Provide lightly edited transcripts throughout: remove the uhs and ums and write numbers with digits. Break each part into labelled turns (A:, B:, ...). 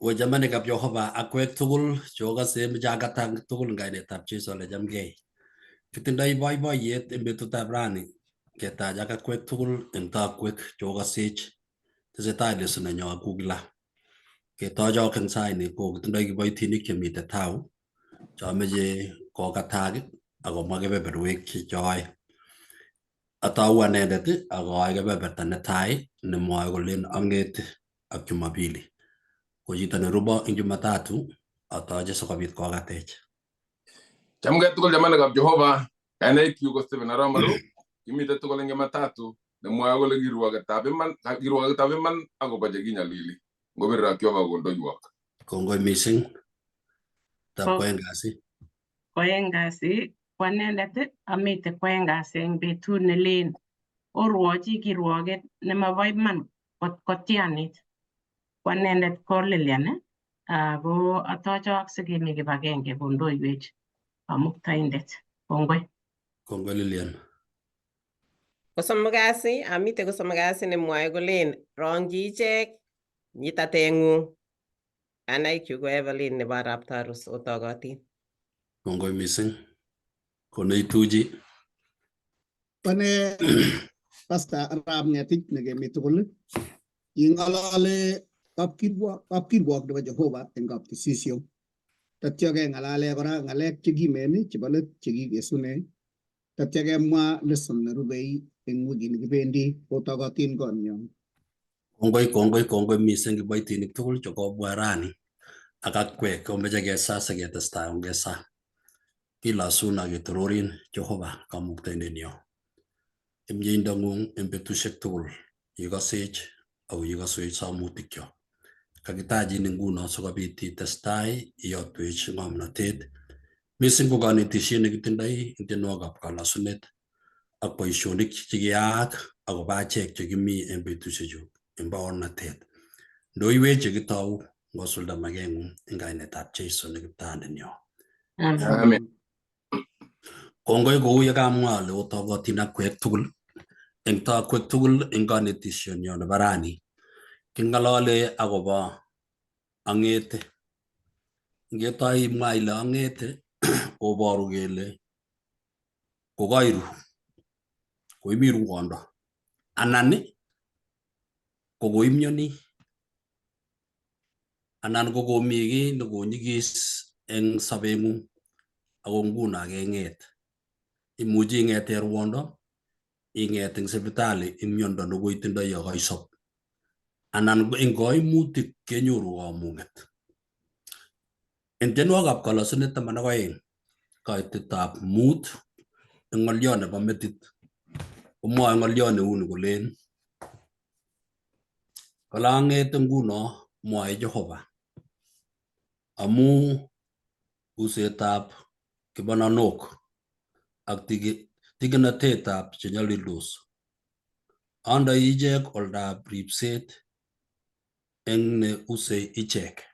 A: Wechamanikab Jehova akwek tugul cheokase meche akatang tugul eng kainetab Jesu ale chamgei. Kitindoi boiboiyet eng betutab rani ketach ak akwek tugul eng takwek cheokasech. Tesetai lesson nenyo aku kila. Ketochok eng saini ko kitindoi kiboitinik chemite tau chomeche kokatak akomwa kebeberwek chechoe. Atou anendet ak aoe kebeberta netai nemwoe kolen ang'ete ak Jumapili. Ko chito nerubo eng Jumatatu atoche sikobit kokatech.
B: Chamgei tugul chamanikab Jehova, kainaikyuk ko Stephen Arap Maru, kimite tugul eng Jumatatu nemwoe kole kirwoketab iman, kirwoketab iman akobo chekinyalili. Ngobirok Jehova kondoiwok.
A: Kongoi missing. Tab koeng kasi.
C: Koeng kasi, ko anendet amite koeng kasi eng betut nelen orwochi kirwoket nemobo iman kotianit. Ko anendet ko Lilian ako atochok sikemi kibagenge kondoiwech Kamuktaindet. Kongoi.
A: Kongoi Lilian.
D: Kosomok kasi, amite kosomok kasi nemwoe kolen rongyi ichek nyitateng'ung. Kainaikyuk ko Evelyn nebo arap Tarus otogotin.
A: Kongoi missing. Koneituchi.
E: Ane Pastor Arap Ng'etich nekemi tugul king'olole kapkirwok nebo Jehova eng kapkisisyo. Tatyo keng'alale kora ng'alek chekimen chebo let chekikesune. Tatyo kemwa lesson nerubei eng wikit nekibendi kotogotin konyon.
A: Kongoi kongoi kongoi missing kiboitinik tugul chekobwa rani ak akwek komeche kesa siketestai ongesa. Kilosun ak ketororin Jehova Kamuktaindenyo. Mieindong'ung eng betusiek tugul yekasech ako yekaswech samutikyok. Kakitachin nguno sikobit itestai iyotwech ng'omnotet missing ko kanetisiet nekitindoi eng tienwogikab kalosunet ak boisionik chekiyaak akobo achek chekimi eng betusiechu eng baornatet. Ndoiwech yekitou ngosulda makeng'ung eng kainetab Jesu ne kiptayandenyo.
B: Amen.
A: Kongoi kou ye kamwa ale otogotin akwek tugul eng tokwek tugul eng kanetishenyo nebo rani. King'olole akobo ang'ete. Ngetoi imwa ile ang'ete koboru kele kokairu, koimi ruondo anan ko koimioni anan ko komi kiy nekonyigis eng sobeng'ung ako nguno keng'et. Imuchi ing'ete ruondo, ing'et eng sipitali eng miondo nekoitindoi akoisob anan eng koimutik kenyoru kamung'et. Eng tienwogikab kalosunet 12 kaitetab 5 eng ng'olyo nebo metit komwoe ng'olyo neuni kolen kole ang'ete nguno mwoe Jehova amu usetab kibananok ak tikinatetab chenyalildos. Andoi ichek oldab ripset eng ne usei ichek.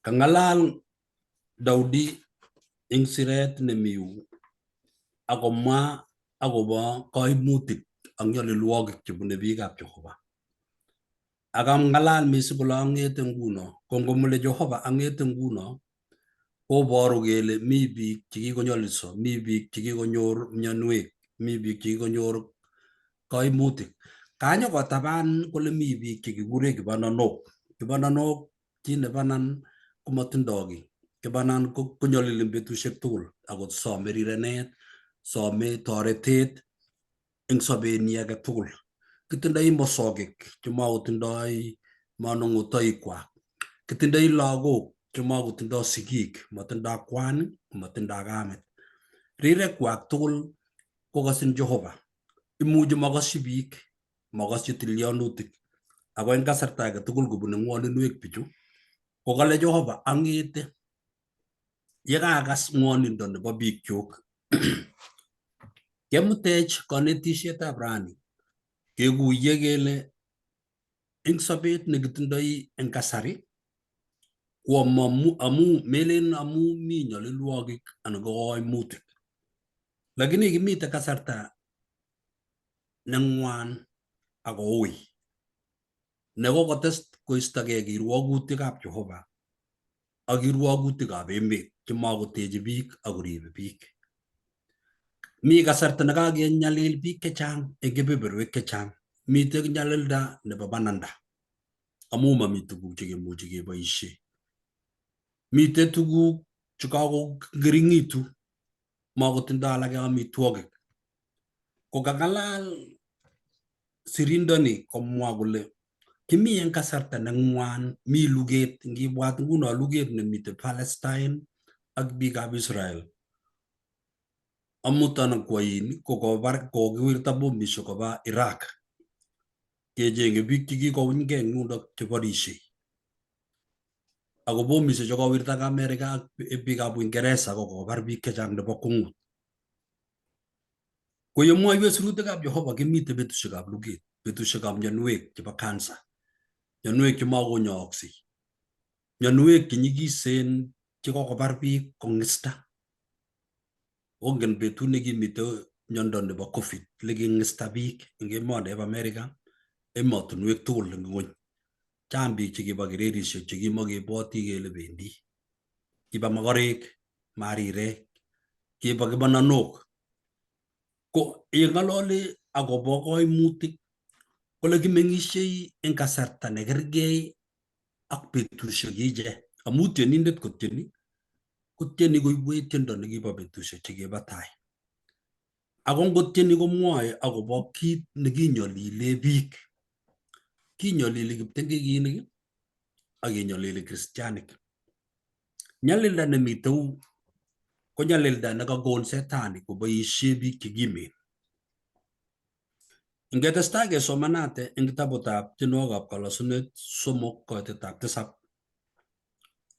A: Kang'alal Daudi eng siret nemi yu akomwa akobo koimutik ak nyalilwogik chebune biikab Jehova. Akang'alal missing kole ang'ete nguno, ko ngomole Jehova ang'ete nguno, koboru kele mi biik chekikonyoliso, mi biik chekikonyor mionwek, mi biik chekikonyor koimutik. Kanyo kotaban kole mi biik chekikure kibananok. Kibananok chi nebanan komotindoi kiy. Kibanan konyolili betusiek tugul akot some rirenet, some toretet eng sobenyi age tugul. Kitindoi mosogik chemakotindoi manung'otoikwak. Kitindoi lagok chemakotindoi sigik, matindoi kwan, matindoi kamet. Rirekwak tugul kokosin Jehova. Imuchi makosyi biik, makosyi tilyanutik. Ako eng kasarta age tugul kobune ng'woninwek bichu, ko kale Jehova ang'ete yekaakas ng'wonindo nebo biikchuk. Kemutech kanetisietab rani kekuye kele eng sobet nekitindoi eng kasari ko amu melen amu mi nyalilwogik anan ko koimutik, lakini kimite kasarta neng'wan akoui. Nekokotes koistogei kirwogutikab Jehova ak kirwogutikab emet chemakoteche biik ak koribe biik. Mi kasarta nekakenyalil biik chechang eng kebeberwek chechang. Mitei nyalilda nebo bananda amu mami tuguk chekemuchi keboishe. Mitei tuguk chekakongeringitu, makotindoi alake amitwogik. Ko kang'alal sirindoni komwa kole kimi eng kasarta neng'wan, mi luget, ngibwat nguno luget nemite Palestine ak biikab Israel. Amut anan kwoin kokobar kokiwirta bomishek koba Iraq kechenge biik chekikounyke eng yundok cheborishei. Ako bomishek chekowirta Amerika ak biikab Uingereza kokobar biik chechang nebo kwongut. Ko yemwoiwech sirutikab Jehova kimite betusiekab luget, betusiekab mionwek chebo cancer, mionwek chemakonyooksei, mionwek chenyikisen chekokobar biik kong'ista. Ongen betut nekimite miondo nebo COVID leking'ista biik eng emoni bo Amerika, emotinwek tugul eng ng'wony. Chang biik chekiba kererisiek chekimokebwoti kele bendi. Kiba mokorek, marirek, kiba kibananok. Ko yeng'ololi akobo koimutik kole kimeng'ishei eng kasarta nekergei ak betusiek kiche amu tienindet kotieni kotieni koibwech tiendo nekibo betusiek chekibo tai. Ako ngotieni komwoe akobo kit nekinyolile biik. Kinyolili kiptengekinik ak kenyolili kristianik. Nyalilda nemitei ko nyalilda nekakon setani koboisie biik chekimen. Ngetestai kesomanate eng kitabutab tienwogikab kalosunet 3 koitetab 7,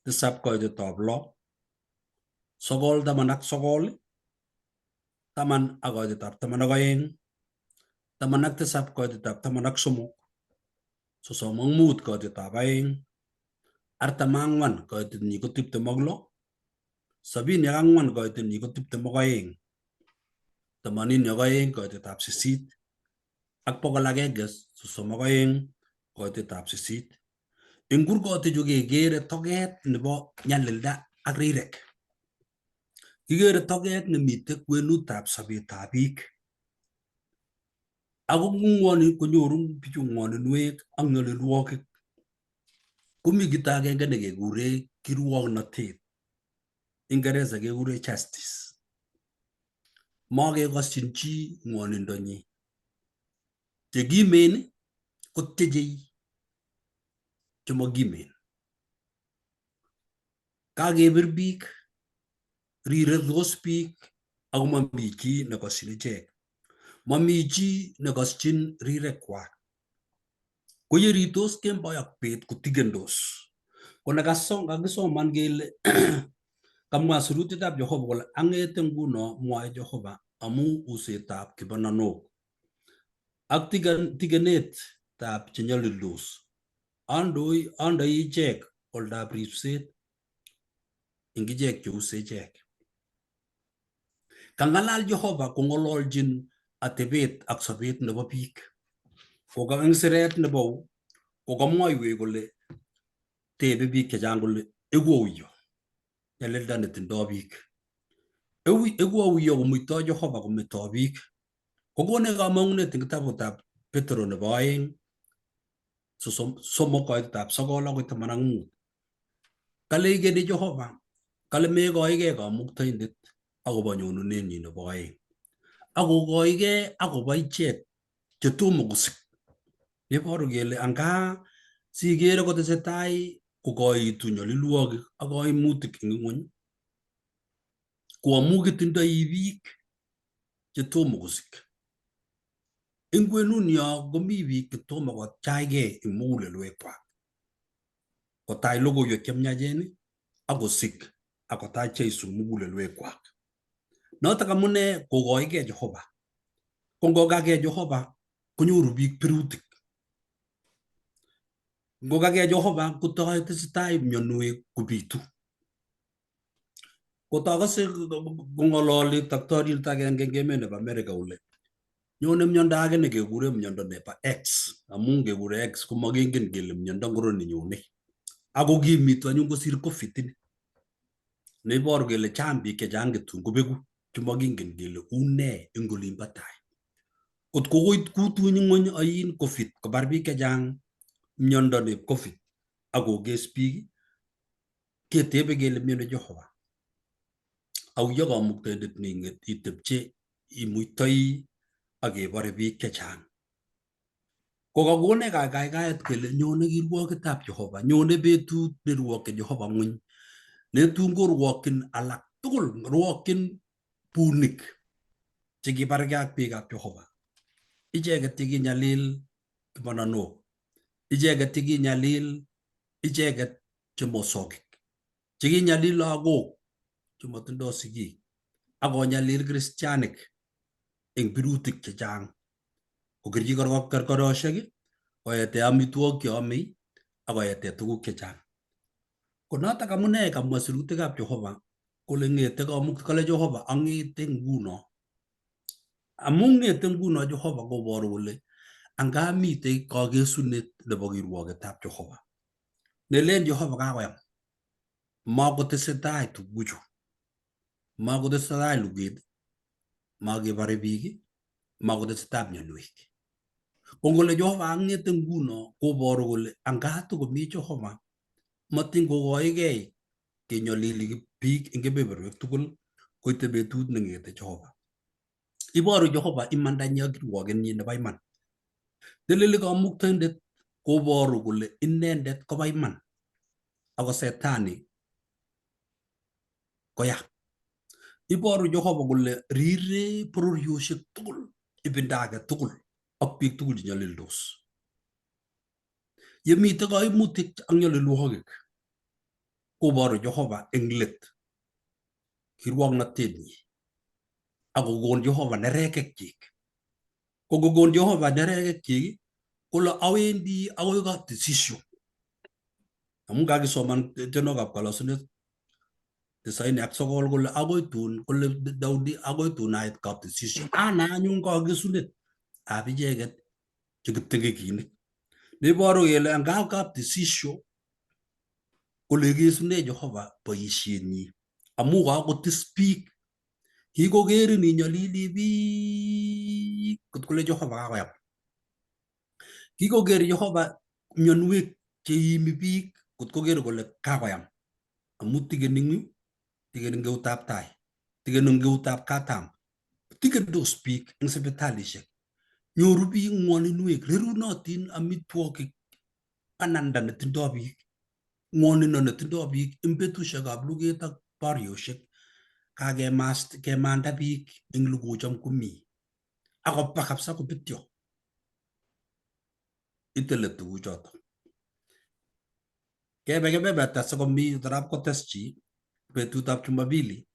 A: 7 koitetab 6, 9 19, 10 ak koitetab 12, 17 koitetab 13, 35 koitetab 2, 44 koitetnyi ko 26, 74 koitetnyi ko 22, 82 koitetab 8 ak 132 koitetab 8. Eng kurgotichu kekere toget nebo nyalilda ak rirek. Kikere toget nemite kwenutab sobetab biik. Ako ngwoni konyoru bichu ngwoninwek ak nyalilwogik. Komi kito agenge nekekure kirwoknotet. Ingeresa kekure justice. Makekoshin chi ngwonindonyi. Chekimen kotyechei chemokimen. Kakebir biik, rirtos biik ako mami chi nekoshin ichek. Mami chi nekoshin rirekwak. Ko yeritos kemboi ak bet kotigendos. Ko nekakisoman kele kamwa sirutikab Jehova kole ang'ete nguno mwoe Jehova amu usetab kibananok ak tigenetab chenyolildos. Andoi andoi ichek oldab ripset eng ichek cheuse ichek. Kang'alal Jehova kong'ololjin atebet ak sobet nebo biik. Koka eng siret nebo kokamwoiwech kole tebe biik chechang kole eku auyo nyalilda netindoi biik. Eku auyo komuitoi Jehova kometoi biik. Kokonech kamang'unet eng kitabutab Petro nebo 2 3 koitetab 9 akoi 15. Kale ikeni Jehova, kale mekoikei kamuktaindet akobo nyonunenyi nebo 2. Akokoikei akobo ichek chetomo kosik. Neboru kele anga sikere kotesetai kokoitu nyalilwogik ak kaimutik eng ng'wony ko amu kitindoi biik chetomo kosik. Eng kwenunyo komi biik chetomo kochaigei eng mugulelwekwak kotach logoiwek chemiachen ak kosik ak kotach Jeiso mugulelwekwak. Notok amune kokoigei Jehova. Ko ngokakei Jehova konyoru biik birutik. Ngokakei Jehova kotoi tesetai mionwek kobitu. Kotokose kong'ololi daktarindet agenge eng emet nebo Amerika kole Nyone miondo age nekekure miondo nebo X, amun kekure X komakingen kele miondo ngoro nenyone. Ako kimitu anyun kosir COVID ini. Neiboru kele chang biik chechang chetun kobeku chemakingen kele une eng olimbo tai. Kot ko kutuny ng'wony oin COVID kobar biik chechang miondo neb COVID akokes biik, ketebe kele mioni Jehova. Auyo kamuktaindet ning'et itepche imuitoi ak kebore biik chechang. Ko kakonech kaikaikaet kele nyone kirwoketab Jehova, nyone betut nerwokyin Jehova ng'weny, netun korwokyin alak tugul, rwokyin bunik chekibargei ak biikab Jehova. Icheket chekinyalil kimononok, icheket chekinyalil icheket chemosokik, chekinyalil lagok chemotindoi sigik, ak konyalil kristianik eng birutik chechang, kokerchi korkorosiek, koete amitwogik cheomei, ak koete tuguk chechang. Ko notok amune kamwa sirutikab Jehova kole ng'ete kamuk kale Jehova ang'ete nguno. Amu ng'ete nguno Jehova koboru kole anga mitei kakesunet nebo kirwoketab Jehova. Nelen Jehova kakoyam. Makotesetai tuguchu. Makotesetai luget, makebore biik, makotesetai mionwek. Ko ngole Jehova ang'ete nguno koboru kole anga tokomi Jehova matin kokoigei kenyolili biik eng kebeberwek tugul koite betut neng'ete Jehova. Iboru Jehova imandanyi ak kirwokenyi nebo iman. Teleli kamuktaindet koboru kole inendet kobo iman ako setani koya. Iboru Jehova kole rire bororiosiek tugul, ibinda age tugul ak biik tugul chenyolildos. Yemite kaimutik ak nyolilwogik koboru Jehova eng let kirwoknotenyi ak kokon Jehova nerekekyik. Ko kokon Jehova nerekekyik kole awendi akoi kaptisisio. Amun kakisoman tienwogikab kalosunet 99 kole akoi tun kole Daudi akoi tun ait kaptisisio. Ana anyun kakesunet ab icheket chekiptengekinik. Neiboru kele angap kaptisisio kole ikesune Jehova boisienyi amu kakotis biik. Kikokerin inyolili biik kot kole Jehova kakoyam. Kikoker Jehova mionwek cheiimi biik kot koker kole kakoyam. Amu tiken eng yu, tiken eng eutab tai, tiken eng eutab katam, tikendos biik eng sipitalishek. Nyoru biik ng'woninwek, rerunotin amitwogik, bananda netindoi biik, ng'wonindo netindoi biik eng betusiekab luget ak barioshek. Kakemast kemanda biik eng lugocham komi akoba kabisa kobetyo. Itele tuguchoto. Kebe kebeberta sikomi tarap kotes chi betutab Jumapili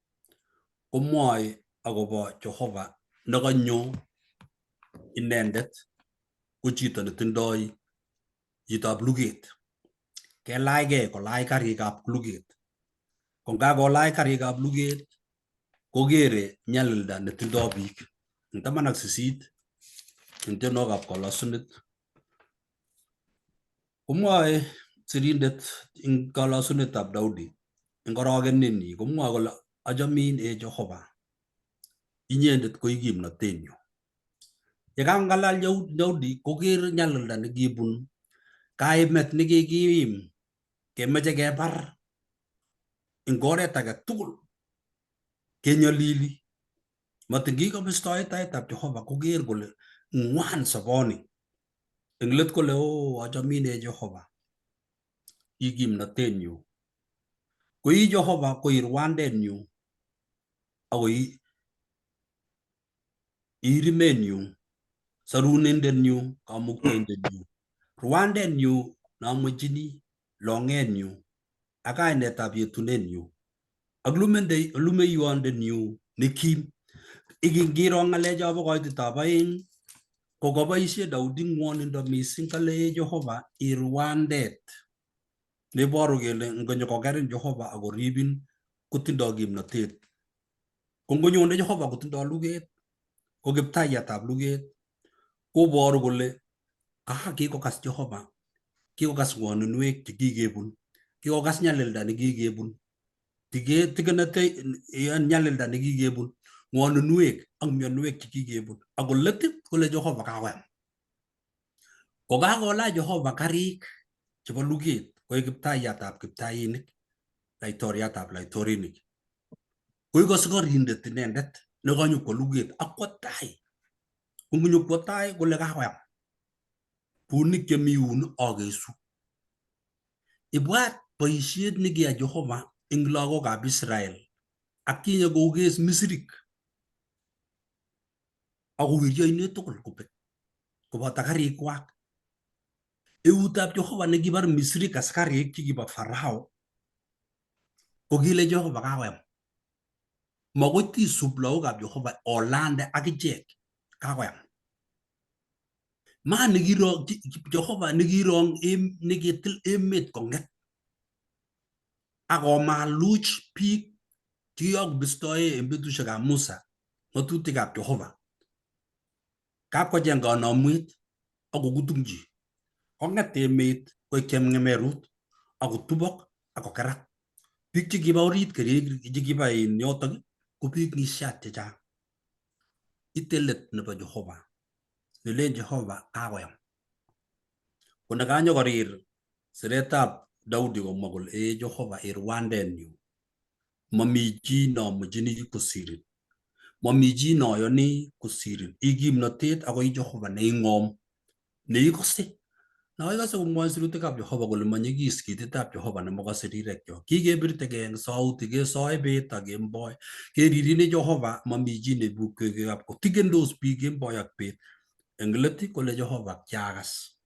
A: komwoe akobo Jehova nekanyo inendet ko chito netindoi chitab luget. Kelachgei kolach karikab luget. Ko ngakolach karikab luget kokere nyalilda netindoi biik. Eng 18 eng tienwogikab kolosunet komwoe sirindet eng kolosunetab Daudi eng orokenenyi komwoe kole achamin e Jehova, inyendet ko i kimnotenyu. Yekang'alal Daudi koker nyalilda nekibun, kaimet nekikiim, kemeche kebar eng oret age tugul kenyolili. Matin kikobistoe taitab Jehova koker kole ng'wan soboni. Eng let kole o achamin e Jehova, i kimnotenyu. Ko i Jehova ko i rwandenyu ako i rimenyu, sarunendenyu, kamuktaindenyu, rwandenyu namwechini, long'enyu ak kainetab yetunenyu ak lumeiwondenyu nekim. Ngiro ng'alechobo koitetab 2 ko kaboisie Daudi ng'wonindo mising kale e Jehova i rwandet neiboru kele ngonyo kokerin Jehova akoribin kotindoi kimnotet. Ko ngonyone Jehova kotindoi luget Ko kiptaiyatab luget koboru kole kikokas Jehova, kikokas ngwoninwek chekikebun, kikokas nyalilda nekikebun, tikenete nyalilda nekikebun, ngwoninwek ak mionwek chekikebun, ako let kole Jehova kakoyam. Kokakolach Jehova karik chebo luget koik kiptaiyatab kiptainik, laitoriatab laitorinik. Koik asikarindet inendet nekanyokwo luget ak kwo tai. Ko ngonyokwo tai kole kakoyam. Bunik chemi yun akesu. Ibwat boisiet nekiyai Jehova eng lagokab Israel ak kinye kokes Misrik akowirchi oinet tugul kobek koboto karikwak. Eutab Jehova nekibar Misrik askarik chekibo Farao ko kile Jehova kakoyam. Makoi tisub lagokab Jehova olande ak ichek kakoyam. Ma nekiro Jehova nekirong nekitil emet kong'et akomaluch biik chekikakobistoe en betusiekab Musa ng'otutikab Jehova. Kapkocheng kanomwet akokutungchi kong'et emet koik chemng'emerut akotubok akokerak. Biik chekiba orit chekiba en yotok ko biik ng'isiat chechang. Ite let nebo Jehova nelen Jehova kakoyam. Ko nekanyokorir siretab Daudi komwa kole ee Jehova irwandenyu mami chi nomochini kosirin mami chi noyoni kosirin i kimnotet ako i Jehova neing'om neikose Naikose komwoe sirutikab Jehova kole manyikis ketitab Jehova nemokose rirekyok. Kikebirtegei eng sauti, kesoe bet ak kemboi. Keririne Jehova, mami chi neibukwekab kotigendos biik kemboi ak bet. Eng let kole Jehova kiakas.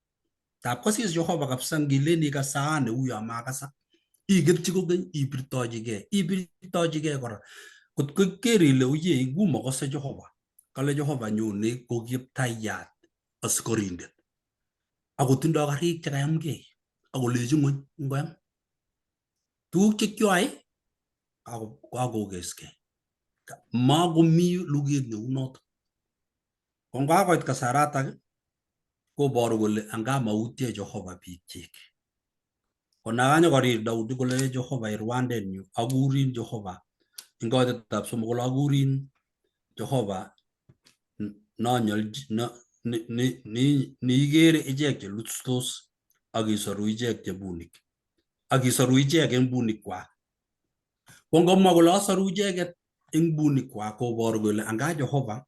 A: Tab kosis Jehova kabisa ngilen ikas saani uyo makasak. Iketchi kokeny ibirtochigei, ibirtochigei kora. Kot ko ker ile uye ngumokose Jehova, kale Jehova nyone ko kiptayat asikorindet. Akotindoi karik chekayamgei akolechi ng'ony ngoyam. Tuguk chekyoai kakokeskei. Makomi luget neu notok. Ko ngakoit kasaratak koboru kole anga mautye Jehova biikchik. Ko nakanyokorir Daudi kole Jehova irwandenyu akurin Jehova eng koitetab somok kole akurin Jehova niikere ichek chelustos ak isoru ichek chebunik ak isoru ichek eng bunikwak. Ko ngomwa kole asoru icheket eng bunikwak koboru kole anga Jehova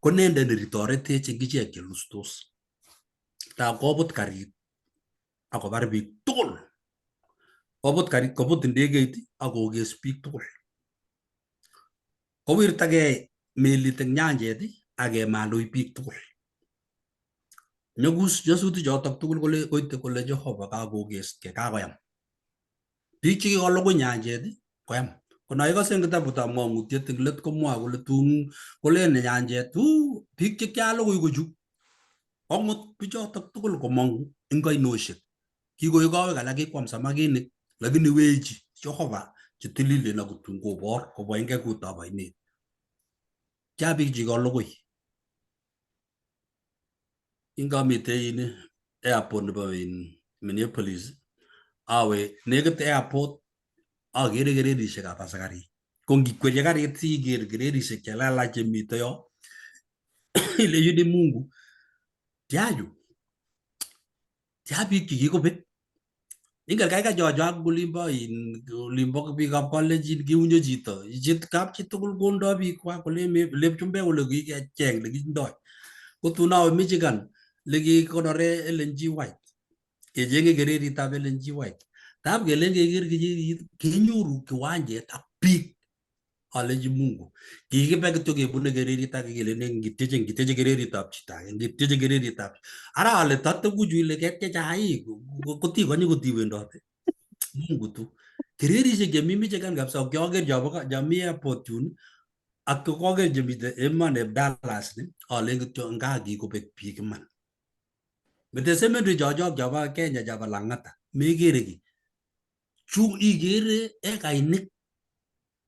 A: ko inendet neritoretech eng ichek chelustos. Tab kobut karit akobar biik tugul. Kobut karit, kobut ndegeit akokes biik tugul. Kowirtagei melit eng nyanjet ak kemalui biik tugul. Nyasutik chotok tugul kole koite kole Jehova kakokeskei, kakoyam. Biik chekikolugui nyanjet koyam. Ko naikose eng kitabutab ng'ong'utiet eng let komwoe kole tun kolen nyanjet uu biik che kialugui ko chu. Kong'ut bichotok tugul komong'u eng oinosiek. Kikoek kowek alak kikwam samakinik lakini wechi Jehova chetililen akot tun kobor kobwa eng kekutab oinet. Tia biik chekikolugui. Kingamitei in airport nebo in Minneapolis awe nekit airport akere kererishekab asikarik. Ko ngikwerie karit siker kererishek chelalach chemite yo ilechini Mungu tia chu tia biik chekikobet. Ingen kaikai chocho ak olimbo in olimbo biikab kalenjin kiunye chito chit kap chitugul kondo biikwak kole lep chumbek kole kikecheng lekindoi. Ko tun awe Michigan lekikonore Ellen G. White kechenge kereritab Ellen G. White. Tab kelen keker kererit kenyoru kiwanjet ak biik alechi Mungu kikibe kityo kebune kererit ake kelene ngityeche ngityeche kereritab chito age ngityeche kereritab ara ale tatukuchu ile ketyecha chaik kotikonye kotiwendote Mungu tu kererishek chemi Michigan kabisa kioker chobo chemi airport yun ak koker chemite emoni Dallas ni alen kityo nga kikobek biik iman mete cemetery chochok chobo Kenya chobo Lang'ata mekere kiy chu ikere ekainik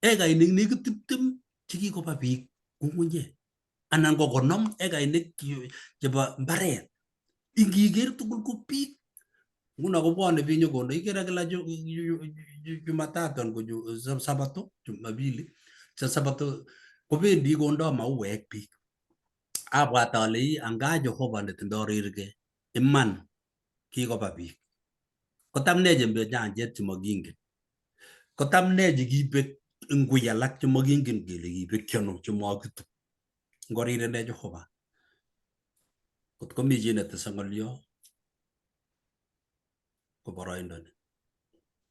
A: ekainik nekit 20 chekikoba biik ngungunyek. Anan ko 50 ekainik chebo mbaret. Ingiker tugul ko biik. Nguno kobwone biik nyokondo ikere kila Jumatatu anan ko Sabato, Jumapili, Sabato kobendi kondo mauek biik. Abwat ale ii anga Jehova netindo rirge iman kikoba biik. Kotam nee chembe nyanjet chemokingen. Kotam nee chekibek ngui alak chemokingen kele kibekyi ano chemokitu. Ngorire ne Jehova. Kot komi chi netese ng'olyo ko boroindo ni.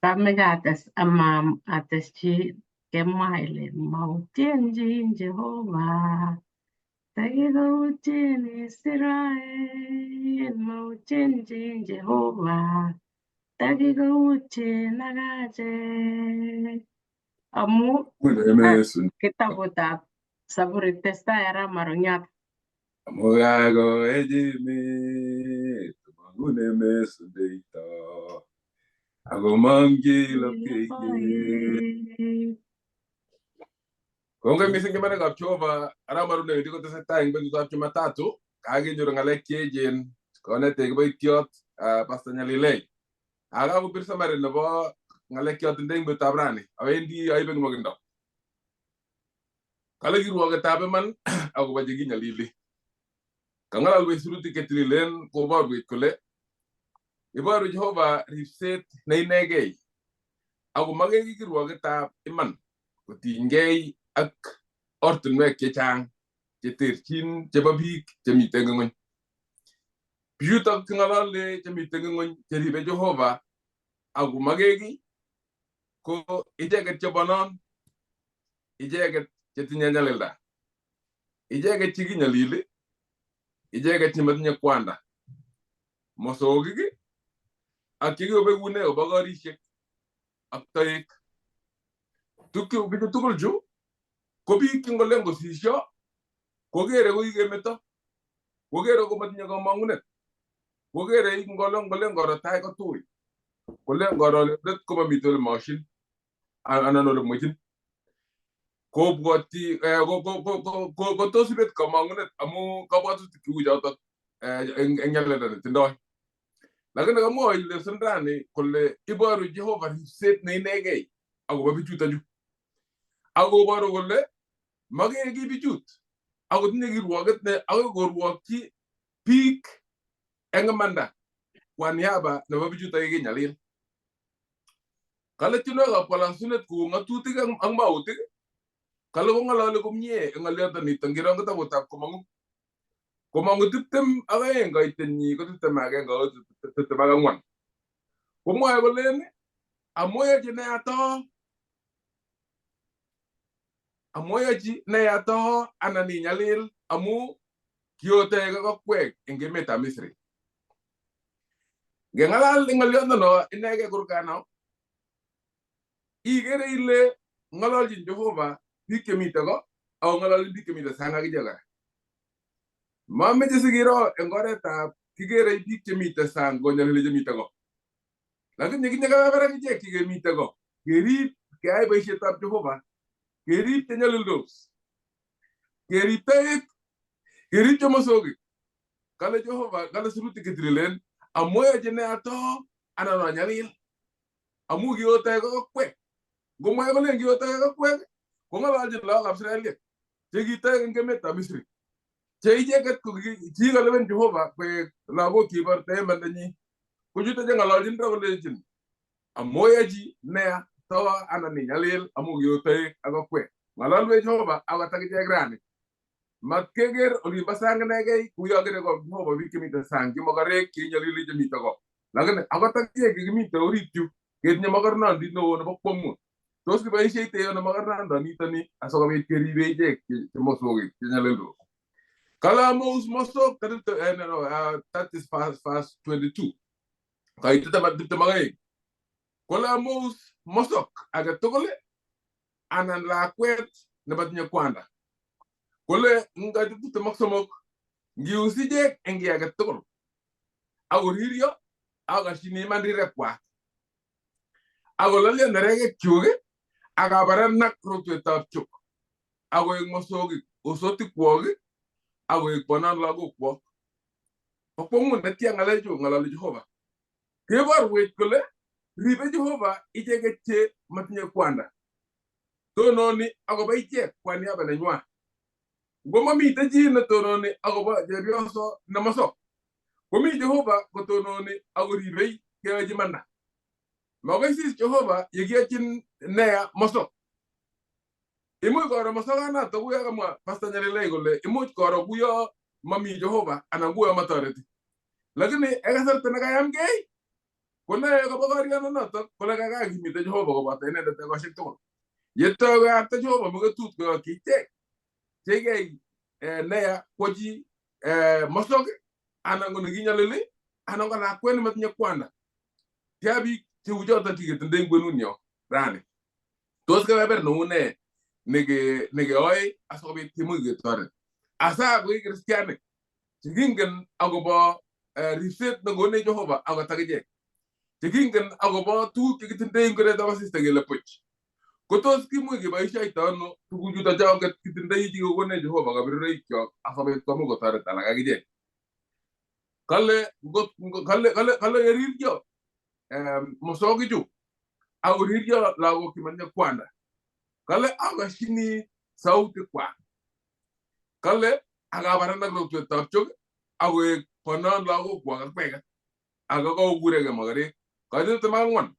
C: Kameche ates ama ateschi kemwa ile mautien chi Jehova takikoutien Israel mautien chi Jehova takikoutien ak achek amu kitabutab Saburi testai arap Maronyat.
B: Amu kakoech emet, komong'une mesundeito, akomong'chi lapkeiyet. Kongoi mising chamanikab Jehova, arap Maru newendi kotesetai eng betutab Jumatatu, kakenyor ng'alek cheechen konetech kiboitiot Pastor Nyalilei. Ak kakobir summary nebo ng'alek choton eng betutab rani. Awendi aibe nwokindo. Kale kirwoketab iman akobo chekinyalili. Kang'alalwech sirutik chetililen koborwech kole iboru Jehova ripset ne inegei ako makeki kirwoketab iman kotinygei ak ortinwek chechang cheterchin chebo biik chemiten ng'weny. Bichutok king'olole chemiten ng'weny cheribe Jehova ako makeki ko icheket chebonon, icheket chetinye nyalilda, icheket chekinyalili, icheket chematinye kwanda, mosogik ak chekikobekune kobo korishek ak toek. Tukchu bichu tugul chu ko biik che ngolen kosisyo kokere kokikemeto, kokere komatinye komong'unet, kokere ngolen koro tai kotui, kolen koro let komamiten ole moshin anan ole mwechin. Kobwoti kotos ibet komong'unet amu kabwatutik cheu chotok eng nyalilda netindoi. Lakini kamwoe lesson rani kole iboru Jehova ripset ne inegei akobo bichutochu. Akoboru kole makeki bichut akotinye kirwoket ne akoi korwokyi biik eng imanda kwa niaba nebo bichuto kikinyalil. Kale tienwogikab kalasunet kou ng'atutik ak mautik, kale kong'ololi komie eng ng'oliondo nito ngiro eng kitabutab Komong'u. Komong'u 22 kaitenyi ko 21 akoi 24. Komwoe kolen amoyochi neyato amoyochi neyato anan inyalil amu kiotoek ak okwek eng emetab Misri. Ngeng'alal eng ng'oliondono inegei kurgano, ikere ile ng'ololchin Jehova biik chemite ko ako ng'ololchin biik chemite sang akichek kora. Mameche sikiro eng oretab kikere biik chemite sang konyalili chemite ko. Lakini kinye kebeberek ichek chekemite ko kerib keyai boisietab Jehova, kerib chenyalildos, kerib toek, kerib chemosogik. Kale Jehova, kale sirutik chetililen, amoyochi neato anan anyalil amu kiotoek ak okwek. Ngomwoe kolen kiotoek ak okwek, kong'ololchin lagokab Israeliek chekitoek eng emetab Misri che icheket ko kikalewen Jehova koek lagok cheiborto imandanyi. Ko chuto cheng'ololchin ra kolechin amoyochi nea to anan inyalil amu kiotoek ak okwek. Ng'ololwech Jehova akot akichek rani. Matkeker olimbo sang inegei kuyo kere ko Jehova biik chemite sang chemokorek cheinyalili chemite ko. Lakini akot akichek chekimite orit yu ketinye mokornondit neo nebo kwong'ut. Tos kiboisheite ano mokornondonitoni asikobit keribe ichek chemosogik chenyalildos. Kale amous mosok that is verse 22. Kaitet 22. Kole amous mosok age tugul anan lakwet nematinye kwanda. Kole eng kaitet 23 ngius ichek eng kiy age tugul akoriryo akoshini iman rirekwak akolalyo nerekekyuk akabarenak rotwetab chuk akoek mosogik osotikwok Akoek bonon lagokwok. Bo kwong'ut netya ng'alechu ng'alali Jehova. Keborwech kole ribe Jehova icheket che matinye kwanda. Tononi akobo ichek kwa niaba nenywa. Ngo mamite chi netononi akobo chepyoso nemosok, komi Jehova kotononi akoribei keyochi imanda. Makoisis Jehova yekiyochin neya mosok. Imuch koro mosokanato kuyo kamwa Pastor Nyalilei kole imuch koro kuyo mami Jehova anan kuyo matoreti. Lakini en kasarta nekayamgei konae kobo koriononotok kole kakakimite Jehova koboto inendet ekosiek tugul. Yetoi koyakta Jehova muketut koyokyi ichek chekiyai neya kwochi mosok anan ko nekinyolili anan ko lakwet nematinye kwanda. Tia biik cheu choton cheketindoi en kwenunyo rani. Tos kebeber neu nee nekeyoe asikobit kemuch ketoret? Asa ko ki kristianik chekingen akobo ripset nekonech Jehova akot akichek, chekingen akobo tuguk chekitindoi eng kwenetab asista kele buch. Ko tos kimuch keboishoito ano tuguchuto choket kitindoi chekikokonech Jehova kaberuroikyok asikobit komuch kotoret alak akichek? Kale kale kale kale yeriryo mosokichu akoriryo lagok chematinye kwanda. Kale akashini sauti kwak. Kale akabaran ak rotwetab chok akoek bonon lagokwak ak kweket ako kaokureke mokorek. Kaitet 24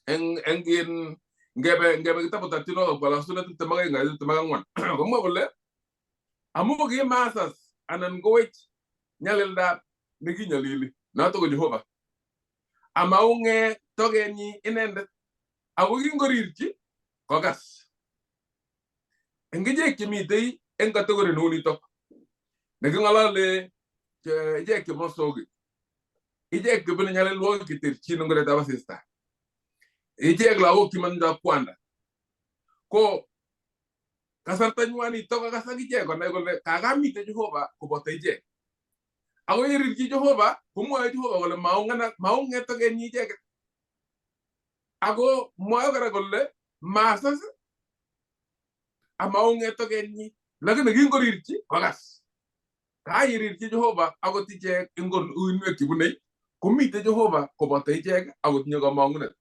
B: eng in ngebe kitabutab tienwogikab kalosunet 22 kaitet 24 komwa kole amu kimasas anan kowech nyalildab nekinyolili noto ko Jehova amaunge tokenyi inendet ako kingorirchi kokas. Eng ichek chemitei eng kategori neu nitok neking'olole ichek chemosokik, ichek chebune nyalilwogik cheterchin eng oretab asista, ichek lagok chematindoi kwanda, ko kasarta nywa nitok kokas akichek konai kole kakamite Jehova koboto ichek. Ako yerirchi Jehova komwoe Jehova kole maung'et tokenyi icheket. Ako mwoe kora kole masas amaung'et tokenyi, lakini kingorirchi kokas. Kayerirchi Jehova akot ichek eng uinwek chebunei komite Jehova koboto ichek akotinye komong'unet.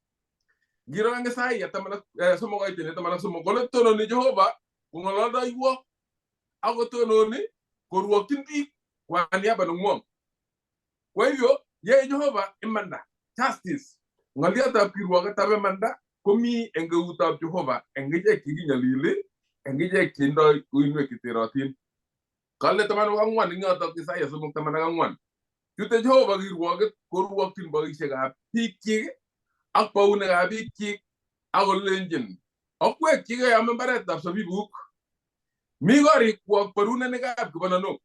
B: Ngiro eng Isaiah 13 kaitet 13 kole tononi Jehova kong'ololdoiwok akotononi korwokchin biik kwa niaba neng'wong. Kwa hivyo yae Jehova imanda justice ng'oliotab kirwoketab imanda komi eng eutab Jehova eng ichek chekinyolili eng ichek cheindoi uinwek cheterotin. Kale 14 eng yotok Isaiah 3:14 chute Jehova kirwoket korwokchin boisiekab biikchik ak bounekab biikchik akolenjin okwekchigei am mbaretab sabibuk. Mi korikwok borunenikab kibananok.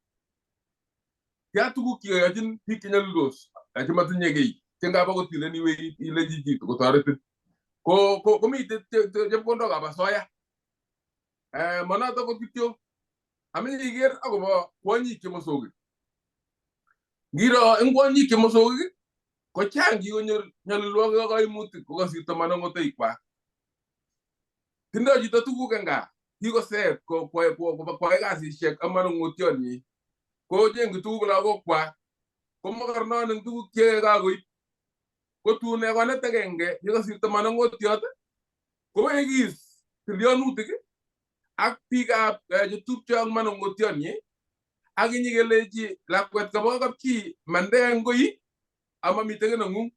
B: Tia tuguk chekeyochin biik chenyolildos chematinye kiy chengap akot ilen iwe ilechi chito kotoretin ko komite chepkondokab asoya. Monotok kot kityo ameche iker akobo kwonyik chemosokik. Ngiro eng kwonyik chemosokik ko chang kikonyor nyalilwogik ak kaimutik kokasirto manongotoikwak. Tindoi chito tuguk eng gaa, kikoseet kokwai kasisiek ak manongotionyi, kochengchi tuguk lagokwak, komokornon eng tuguk che kakoib. Kotun ekonet agenge yekasirto manongotiot kowekis tilyonutik ak biikab chetupcho ak manongotionyi ak inyikelechi lakwet kabo kapchi mande eng koi amamite kiy neng'ung.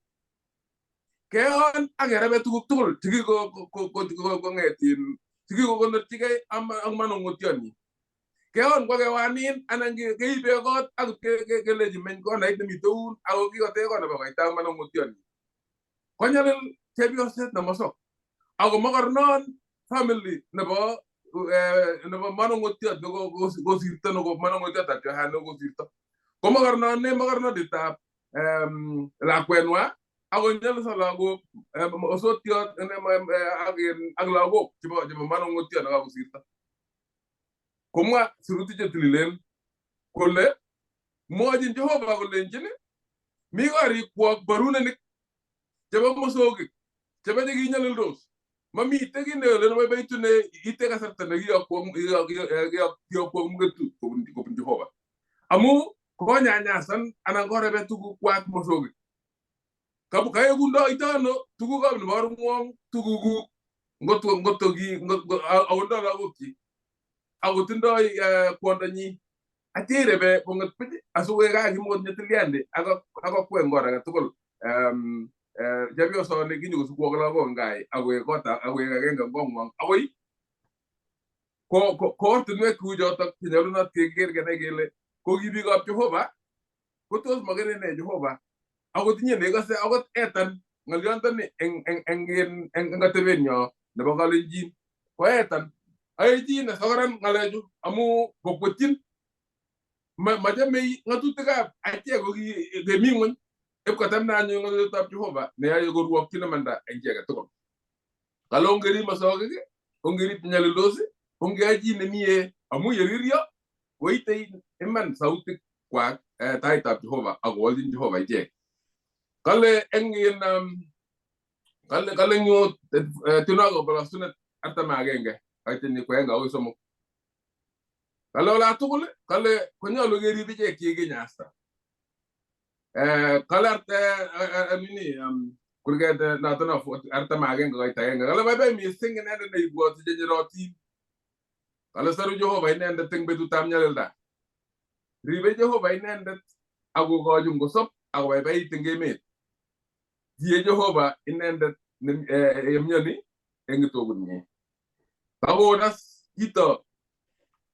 B: Keon ak kerebe tuguk tugul chekikong'etin chekikokonorchigei ak manongotionyi. Keon kwa kewanin anan keibe kot akot kelechi meny konait nemite un ako kikotech kot nebo koita ak manongotionyi. Konyalil chepyoset nemosok ako mokornon family nebo manongotiot nekosirto neko manongotiotab Yohana nekosirto. Ko mokornon ne mokornonditab lakwenwa akonyolso lagok osotiot ak lagok chebo manongotiot nekakosirto. Komwa sirutik chetililen kole mwochin Jehova kolenjin mi korikwok borunenik chebo mosokik chebo chekinyolildos. Mamite kiy neolen boiboitune ite kasarta nekiyokwong muketut kobun Jehova. Amu konyanyasan anan korebe tugukwak mosogik. Kaekundoito ano tugukab nebo orng'wong tugukuk ngotko ki akondo lagokchik akotindoi kwondonyi atya irebe kong'et buch asikowek gaa kimokotinye tilyandi akokwee eng or age tugul chepyosoni kinyokosikwok lagok eng gaa akowek kot akowek agenge eng kong'wong akoi ko ortinwek cheu chotok chenyolunot keker kenai kele ko ki biikab Jehova kotos makere ne Jehova akot inye nekose akot etan ng'olyontoni eng atebenyo nebo kalenjin koetan aechin asokoran ng'alechu amu kokwetyin machomei ng'atutikab achek ko kemi ng'weny ipkotemna anyun ng'atutietab Jehova neyoe korwokchin imanda eng chi age tugul. Kale ongerib mosokik, ongerib chenyalildos, ongeyai chi nemie amu yeriryo koitei iman sautik kwak taitab Jehova akowolchin Jehova ichek. Kale eng in kale eng yu tienwogikab kolosunet 41 kaitenyi ko agenge akoi somok. Kale olatugul kale konyolu kerib ichek chekikinyasta. Kale nini kurget noto no 41 koit agenge kale baibai mising inendet neibwoti chenyerotin. Kale soru Jehova inendet eng betutab nyalilda. Ribe Jehova inendet akokochin kosop akobaibait eng emet. Tie Jehova inendet yemyoni eng itokunyi. Kakonas chito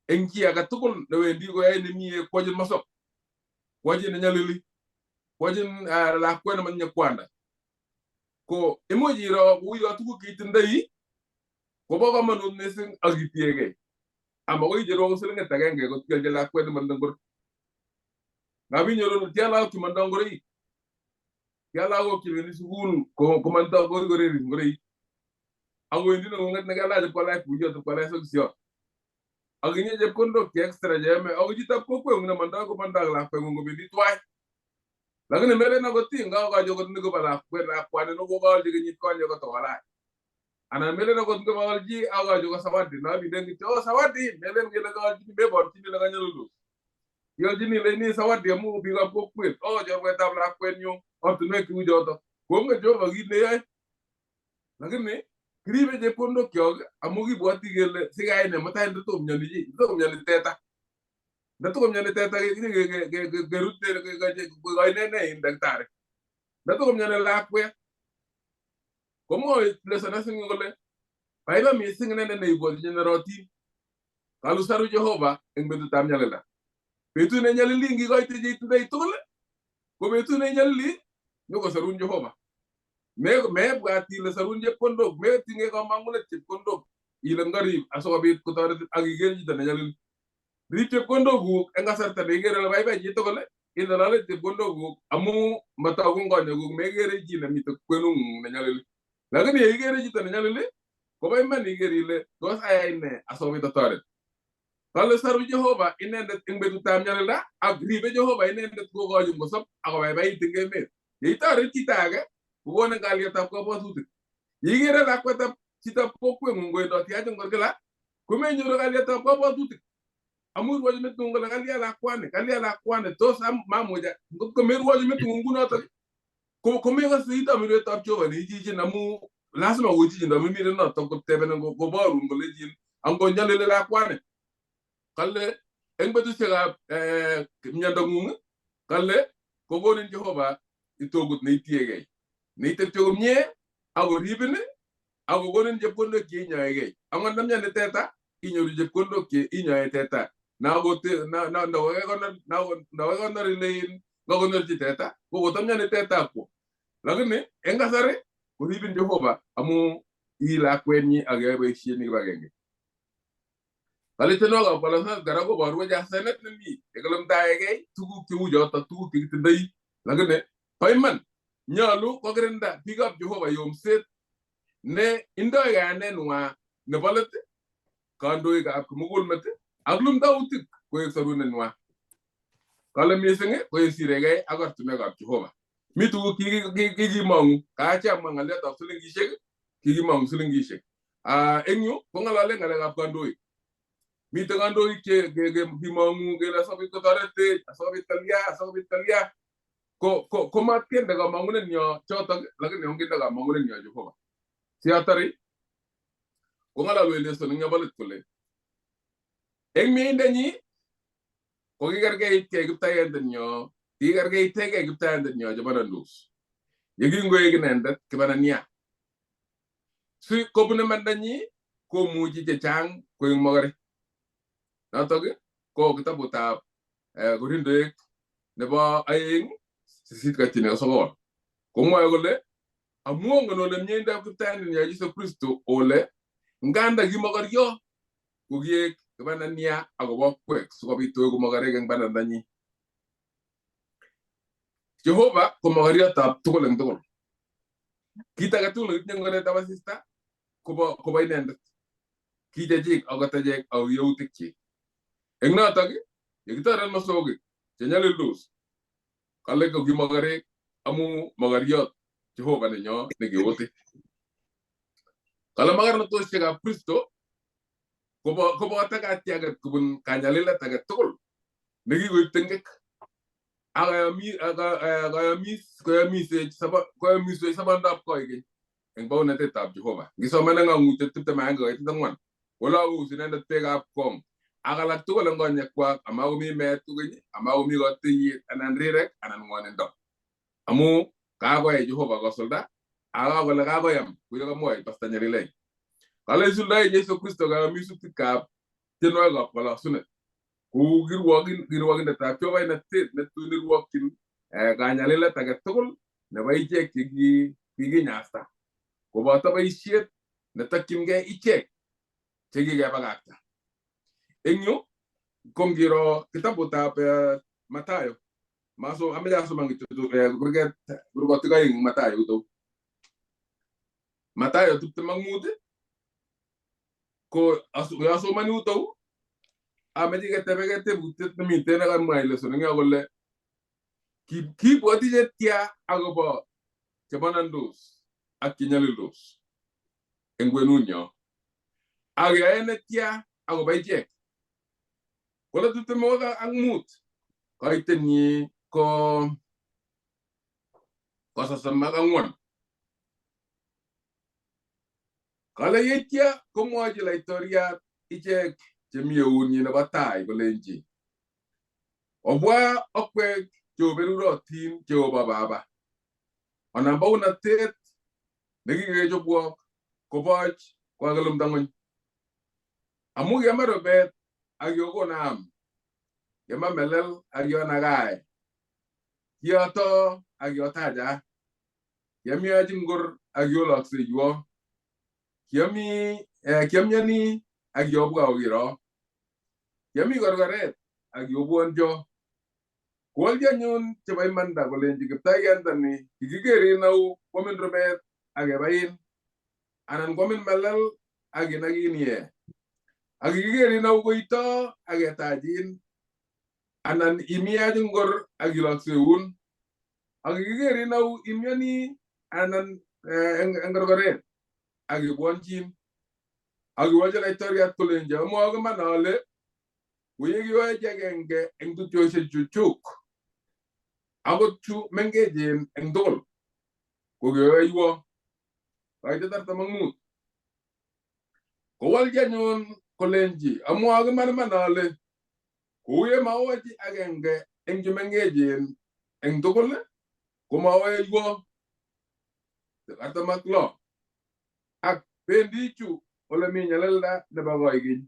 B: eng chi age tugul newendi koyae nemie kwochin mosop, kwochin nenyalili, kwochin lakwet nematinye kwanda. Ko imuch iro kouyo tuguk cheitindoi kobo komonut missing ak itiegei. Amakoi icheru akot silingit agenge kot kiolchi lakwet nemotindoi ngoroik. Ngap inyoru tia lagok chemotindoi ngoroik, tia lagok chebendi sukul komotindoi koreris ngoroik. Akowendi neng'ung'et nekelach ipkolach buiyot ipkolach sokisiot. Ak inye chepkondok che extra cheyome ako chitab kokweng'ung nemondoi komondoi ak lakweng'ung kobendi twai. Lakini melen akot ii ngakochi akot ni kobo lakwet lakwani nekokoolchi kenyit konye kotokolach. Anan melen akot ngoboolchi akochi ko zawadi nobilen kityo oh zawadi melen kele kaolchini meborchini ile kanyalildos. Iolchini ile ini zawadi amu biikab kokwet oh chorwetab lakwenyu ortinwek cheu chotok. Kongen Jehova kit neyoe. Lakini kiribe chepkondokyok amu kibwoti kele sikeyai nee mutai ndotokomyoni chi, ndotokomyoni teta. Ndotokomyoni teta kerut koikoine nee daktari. Ndotokomyoni lakwet komwoe lesson ing kole baibai mising inendet neibwoti chenerotin. Kalu saru Jehova eng betutab nyalilda. Betut nenyalili ngikoite cheitindoi tugul ko betut nenyalili nyokosarun Jehova. Mebwat ile sarun chepkondok, metinye kamang'unet chepkondok ile ngarib asikobit kotoretin ak iker chito nenyalili. Rib chepkondokuk eng kasarta neikere ile baibai chitugul inde lolet chepkondokuk amu matoku eng konyekuk mekere chi nemite kwenung'ung nenyalili. Lakini yeikere chito nenyalili kobo iman iker ile tos ayai nee asikobit atoret. Kale saru Jehova inendet eng betutab nyalilda ak ribe Jehova inendet kokochin kosop akobaibait eng emet. Yeitoret chito age kokonin kalyetab kabwatutik. Yeikere lakwetab chitab kokweng'ung kowendoti yach eng kila komenyoru kalyetab kabwatutik. Amu irwochi meting'ung kole kalya lakwani, kalya lakwani, tos mamuch ngotko merwochi meting'ung kunotok komekose ito mirwetab Jehova neichichin amu lazima kochichin amu notok kotebenin koborun kolechin angonyalili lakwani. Kale eng betusiekab miondong'ung kale kokonin Jehova itogut neitiegei. Neitepche komie akoribin akokonin chepkondok cheinyoegei. Angot ndamyoni teta inyoru chepkondok che inyoe teta. Ndakokonor ile in kakonorchi teta ko kotamyoni teta akwo. Lakini eng kasari koribin Jehova amu ii lakwenyi ak yoe boisiet ni kibagenge. Kale tienwogikab kolosunet kora koborwech asenet nemi yekilumdaegei tuguk cheu chotok tuguk chekitindoi lakini bo iman nyolu kokirinda biikab Jehova yomset ne indoi kayanenwa nebo let kandoikab kimugulmet ak lumdautik koek sorunenwa. Kale mising koyesiregei ak ortinwekab Jehova. Mi tuguk kikimong'u kaache amwa ng'olyotab silingishek kikimong'u silingishek. Eng yu kong'alale ng'alekab kandoik. Miten kandoik che kimong'u kele asikobit kotoretech, asikobit kalya, asikobit kalya. Ko matkende kamong'unenyo chotok, lakini ongende kamong'unenyo Jehova. Siatari, kong'alalwech leso eng yobo let kole eng mieindanyi ko kikerkeitkei kiptaiyandenyo, kikerkeitekei kiptaiyandenyo chebo nandos. Ye kingoek inendet kibanania. Si kobun imandanyi komuchi chechang koek mokorek. Notok ko kitabutab Korindoek nebo 2 8-9. Komwoe kole amu ongen ole mieindoab kiptaiyandenyo Jesu Kristo ole nganda ki mokoryo ko kiek kibanania akobo kwek sikobit toeku mokorek eng banandanyi. Jehova ko mokoryotab tugul eng tugul. Kit age tugul nekitinye eng oretab asista kobo inendet. Ki chechik akot achek ako yautikchik. Eng notok, yekitoret mosogik chenyalildos, kale ko ki mokorek amu mokoriot Jehova nenyo nekeote. Kale makarnatoshekab Kristo koboto katiaket kobun kanyalilet age tugul nekikoib tengek ak koyomiswech sobondab koikeny eng baunatetab Jehova. Ngisoman eng Ang'utiet 21-4, kolokous inendet beekab kong ak alak tugul eng konyekwak amakomi meet kokeny, amakomi kotiiyet anan rirek anan ng'wonindo. Amu kakoyai Jehova kosulda ak kakole kakoyam kuyo kamwoe Pastor Nyalilei. Kale isuldoe Jesu Kristo kayomisutikab tienwogikab kolosunet kou kirwokindetab chokoinatet netun irwokyin kanyalilet age tugul nebo ichek che kikinyasta koboto boisiet netokyingei ichek che kikebakakta. Eng yu ko ngiro kitabutab Mathayo, maso ameche asoman kityo kurget kurgotik aeng eng Mathayo yutok. Mathayo 25 ko asomani yutok ameche ketebeke tebutiet nemiten nekamwa leso eng yo kole kibwoti chetya akobo chebanandos ak chenyalildos eng kwenunyo ak yoe netya akobo ichek. Kole 25 kaitenyi ko 34. Kale yeitya komwochi laitoriat ichek chemi eunyi nebo tai kolenji obwa okwek cheoberurotin Jehova Baba onam baunatet nekikechobwok koboch kokakelumda ng'weny. Amu kiama rubet ak kiokona am, kiama melel ak kionakae, kioto ak kiotacha, kiamiachi ngor ak kiolokseiwo, kiamiani ak kiobwa okiro, kiami korkoret ak kiobwonjo. Kowolchi anyun chebo imanda kolenji kiptayandani kikikerin au kwamin rubet ak kebain anan kwamin melel ak kinakin ye ak kikikerin au koito ak ketachin anan imiach ngor ak ilokseun ak kikikerin au imioni anan eng korkoret ak kibwonchin ak kiwolchi laitoriat kolenji amwoke iman ale koyekiyoech agenge eng tupchosiek chuchuk akot chu mengechen eng tugul ko kiyoywo. Kaitet 45. Kowolchi anyun kolenji amwoke iman iman ale kou ye maochi agenge eng chemengechen eng tugul komaoywo. 46. Ak bendi chu olemi nyalilda nebo koikeny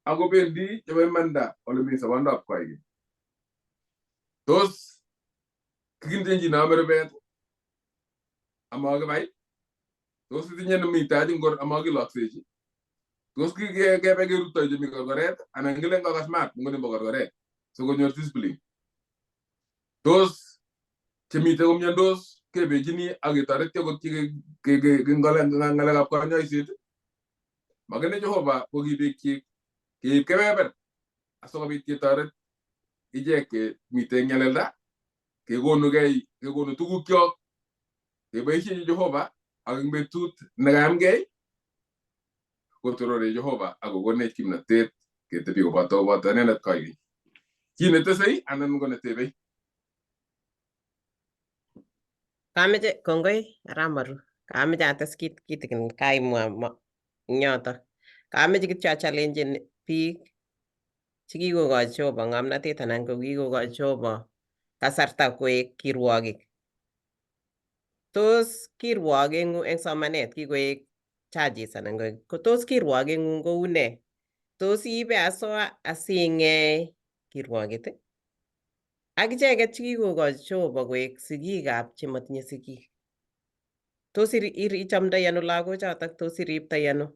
B: ako bendi chebo imanda olemi sobondab koikeny. Tos kikindenji ame rubet amakibai? Tos itinye nemite ngor amakiloksechi? Tos kebe kerutochi chemi korkoret anan kilen kokas maat ngo nebo korkoret sikonyor discipline? Tos chemite komiondos kebechini ak ketoreti akot ng'alekab kanyoiset? Makene Jehova ko ki biikchik keib kebeber asikobit ketoret ichek chemite eng nyalilda, kekonugei kekonu tugukyok keboisiechi Jehova ak eng betut nekayamgei kotorore Jehova ak kokonech kimnatet Ketebi koboto koboto inendet koikeny. Chi netesei anan ko netebei?
D: Kameche kongoi arap Maru. Kameche ates kit kitikin kaimwa eng yoto. Kameche kityo achallengen biik chekikokochi Jehova ng'omnotet anan ko kikokochi Jehova kasarta koek kirwogik. Tos kirwogeng'ung eng somanet kikoek judges anan ko tos kirwogeng'ung kou nee? Tos iibe asoa asing'ei kirwoget? Ak icheket chekikokochi Jehova koek sigikab chematinye sigik. Tos ichamdoi ano lagochotok? Tos iriptoi ano?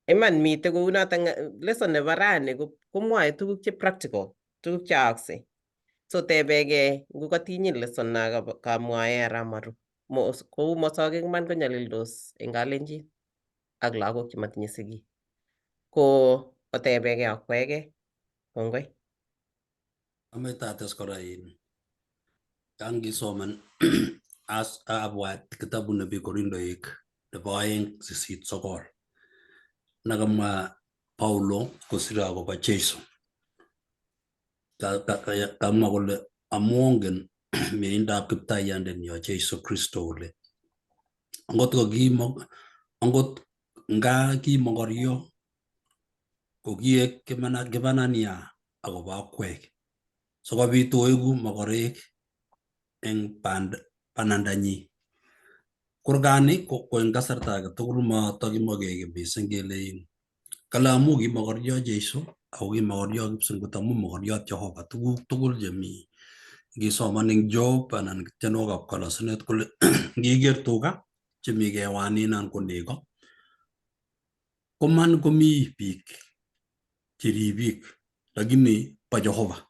D: Iman mitei kounotok lesson nebo rani komwoe tuguk che practical, tuguk che aaksei. So tebegei ngokatinyin lesson na kamwae arap Maru. Kou mosokik iman konyalildos eng kalenjin ak lagok chematinye sigik. Ko otebegei akwegei. Kongoi.
A: Amoche ates kora in yan kisoman as abwat kitabut nebo Korindoik nebo 2:8-9 nekamwa Paulo kosire akobo Jesu. Kamwa kole amu ongen mieindab kiptaiyandenyo Jesu Kristo kole angot ko angot nga ki mokoryo ko kiek kibanania akobo akwek sikobit oeku mokorek eng banandanyi. Kurgani ko eng kasarta age tugul matakimokeke mising kele kale amu ki mokoryo Jesu ako ki mokoryo kipsengwet amu mokoriot Jehova tuguk tugul chemi ngisoman eng Job anan tienwogikab kalosunet kole ngiker tuga chemi kewanin anan ko nego koman komi biik cheribik lakini bo Jehova.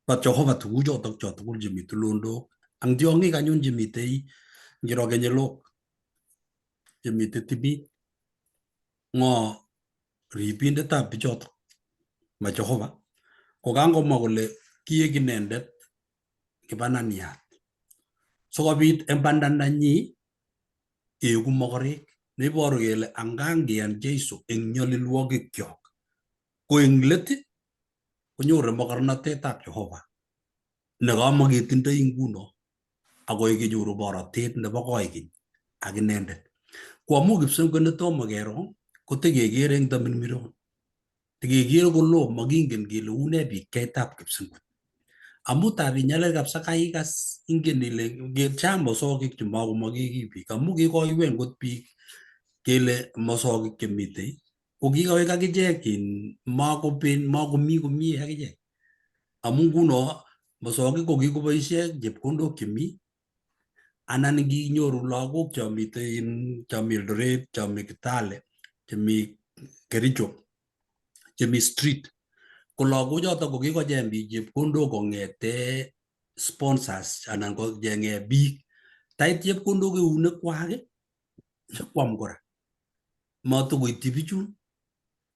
A: Bo Jehova tuguchotok cho tugul chemi tulondok ang tiong'ik anyun chemitei ngiro kenyelok chemitei timin ng'o ribindetab bichotok ma Jehova ko kangomwa kole kiek inendet kibananiat sikobit eng bandandanyi eku mokorek neiboru kele angangiyan Jesu eng nyalilwogikyok ko eng let konyoru mokornotetab Jehova nekamaketindoi nguno akoi kenyoru borotet nebo koikeny ak inendet. Ko amu kipsengwet netomo kero kotekekere eng tamirmiron. Tekekere kolo makingen kele une pikchaitab kipsengwet. Amu tab inyalil kabisa kaikas ingen ile chang mosokik chemakomakeki biik amu kikoiwek ngot biik kele mosokik chemitei ko kikowek akichek in makomi komie akichek. Amu nguno mosokik ko kikoboisie chepkondok chemi anan nginyoru lagok chomitei chomi Eldoret, chomi Kitale, chemi Kericho, chemi street ko lagochoto ko kikocheng biik chepkondok kong'ete sponsors anan kocheng'e biik tait chepkondok eunekwak nyokwam kora matokoityi bichun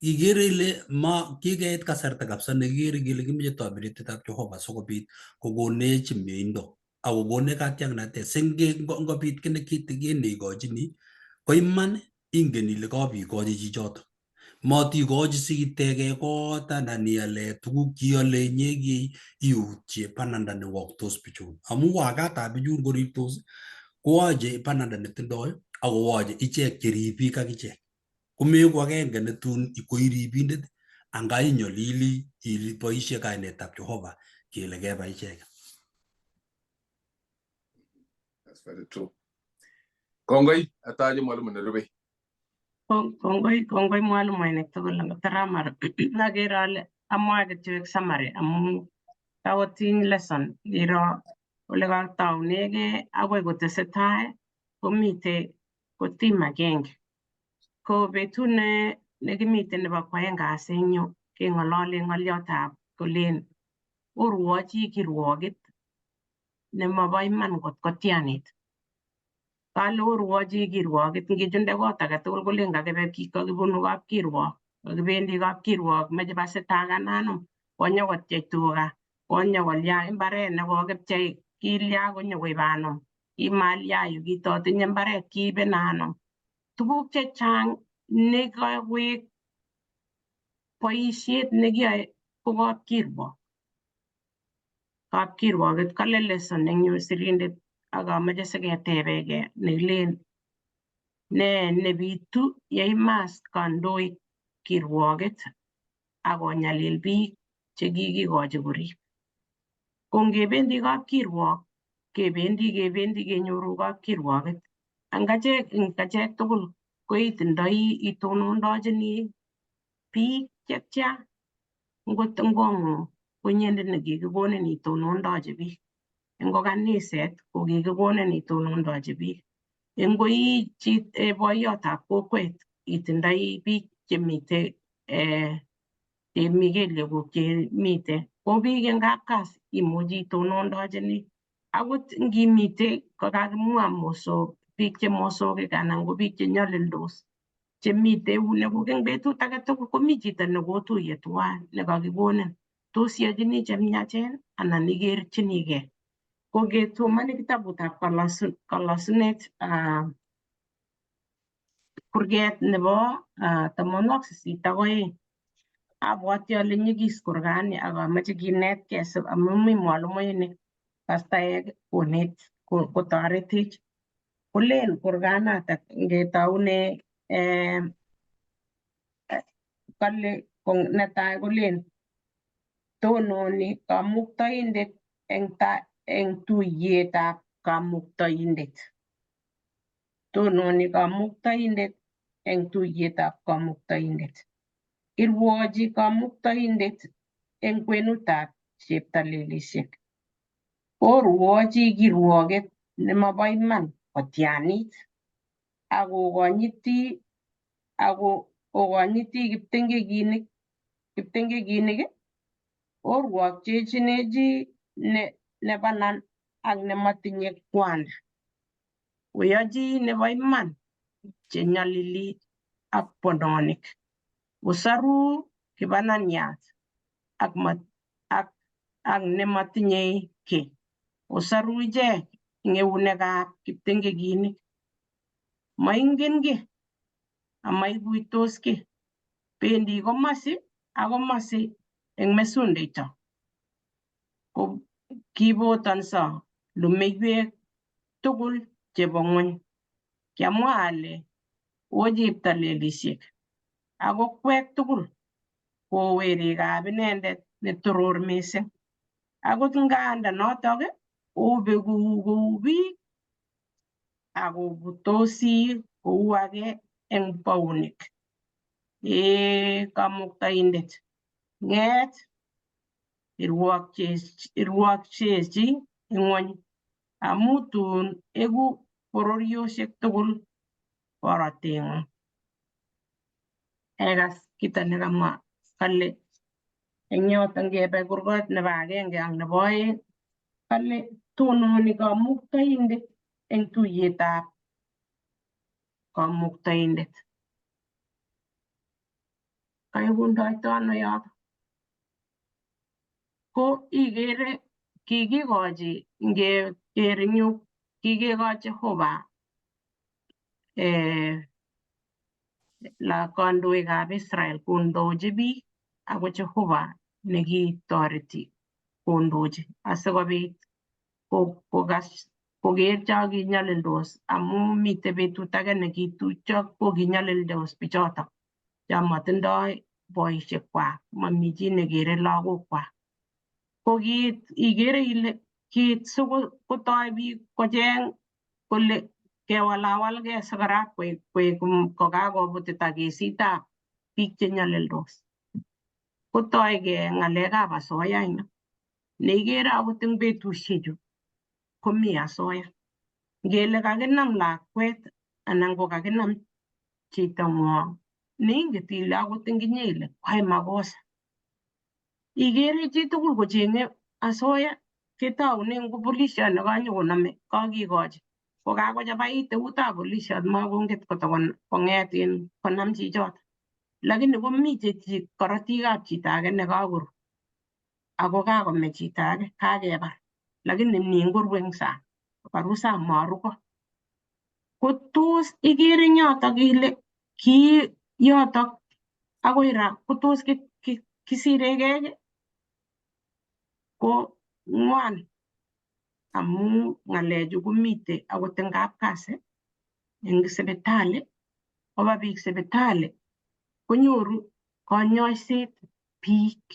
A: ikere ile ma kikeit kasarta kabisa nekikere kele kimoche toberetetab Jehova sikobit kokonech mieindo ak kokonech katiaknatet si ngobit kiy nekitikin neikochini ko iman ingen ile kabikochi chichoto matikochi sikiteke kot anan iale tuguk cheale inyekei iutye bananda newoktos bichun amu wakatab bichun koriptos kowoche bananda netindoi ak kowoche ichek cheribik ak ichek komeku agenge netun koi ribindet anga inyolili iboisie kainetab Jehova kele kebai icheket.
B: That's very true. Kongoi ataje mwalimu nerubei.
C: Kongoi kongoi mwalimuinik tugul angot arap Maru. Akere ale amwae kityo eng summary amu kakotiny lesson ngiro ole kataunegei akoi kotesetai komitei ko theme agenge. Ko betut nekimiten nebo kwaeng kasi eng yu keng'olole ng'oliotab kolen orwochi kirwogit nemobo iman kot kotianit. Kale orwochi kirwogit ngichunde kot age tugul kolen kakibe kakibunu kapkirwok kakibendi kapkirwok meche pasitakan anum konyo kotyech tuga konyo kolya imbaret nekokipchei kilya konyo koib anum kimalya yu kitotinye mbaret kiiben anum tuguk chechang nekawek Boisiet nekiyoe ko kapkirwok. Kapkirwoket kale lesson eng yu sirindet ak amoche siketebekee nekilen nee nebitu yeimas kandoik kirwoket ak konyalil biik chekikikochi korib. Ko ngebendi kapkirwok kebendi kenyoru kapkirwoket angachek eng achek tugul koitindoi itonondochini biik chetya ngot eng kong'ung ko inyendet nekikikonin itonondochi biik ngo kaniset ko kikikonin itonondochi biik ngo ii chi boiyotab kokwet itindoi biik chemite chemi kelyekuk chemite ko biik eng kapkasi imuchi itonondochini akot ngimite kokakimwa mosok biik che mosokik anan ko biik chenyolildos chemite eunekuk eng betut age tugul komi chito nekotuiye tuwan nekakikonin tos iyochini chemiachen anan ikerchinigei. Ko ngesomoni kitabutab kolosunet kurget nebo 82 abwati ale nyikis kurgani ak amoche kinetkei amu mi mwalimuinik pastaek konet kotoretech. Kolen kurganatak ngetoune kale netai kolen tononi kamuktaindet eng tuiyetab kamuktaindet. Tononi kamuktaindet eng tuiyetab kamuktaindet. Irwochi kamuktaindet eng kwenutab cheptalelisiek. Orwochi kirwoket nemobo iman kotianit ako okonyiti kiptengekinik orwokchechinechi nebanan ak nemotinye kwanda. Oyochi nebo iman chenyolili ak bononik. Osoru kibananiat ak nemotinyei kiy. Osoru ichek eng eunekab kiptengekinik. Moingen kiy amaikuitos kiy. Bendi komosi ak komosi eng mesundeito. Ko kibotanso lumeiywek tugul chebo ng'wony. Kiamwa ale o cheptalelisiek ako kwek tugul ko werikab inendet netoror mising. Akot nganda notok obeku kou biik akobutosi kou age eng bounik. Ee kamuktaindet, ng'et irwokchechi ing'wony amu tun eku bororiosiek tugul boroteng'ung. Ekas kito nekamwa kale eng yoton ngebe kurgot nebo agenge ak nebo oeng kale tononi kamuktaindet eng tuiyetab kamuktaindet. Kaikundoito ano yoto? Ko ikere kikikochi ngeker eng yu kikekochi Jehova la kandoikab Israel kondochi biik ako Jehova nekitoreti kondochi asikobit kokas koker cho kinyalildos amu mitei betut age nekitutyo ko kinyalildos bichotok cho matindoi boisiek kwak mami chi nekere lagok kwak. Ko kiit ikere ile kiit sikotoi biik kocheng kole kewalawalgei sikorap koek kokakobutita kesitab biik chenyalildos. Kotoige ng'alekab asoya eng neikere akot eng betusiechu komi asoya. Ngele kakinam lakwet anan ko kakinam chito ng'wong neinget ile akot eng inye ile kwai makosa. Ikere chitugul kocheng'e asoya ketaunen ko polisiot nekanyokonome kakikochi kokakochabait eutab polisiot makonget kotokong'et konam chichoto. Lakini komi korotikab chito age nekakoru ako kakome chito age kakebar lakini nin koru eng sang karu sang maru ko. Ko tos ikere eng yotok ile ki yotok akoi ra kotos Kisiregei ko ng'wan amu ng'alechu komite akot eng kapkasi, eng sipitali, koba biik sipitali konyoru konyoiset biik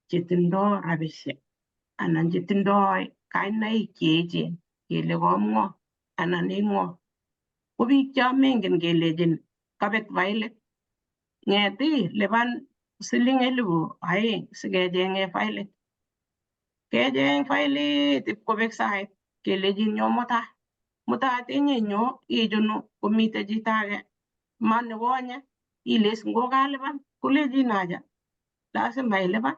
C: chetindoi rabishek anan chetindoi kainaik cheechen kele kong'o anan ing'o. Ko biik cho mengen kelechin kabet failit, ng'et ii lipan siling 2000 sikecheng'e failit. Kecheng failit ipkobek sait kelechin nyo mutai. Mutai tinyenyo ichunu komite chito age manikonye iles ngokalipan kolechin acha lazima ilipan.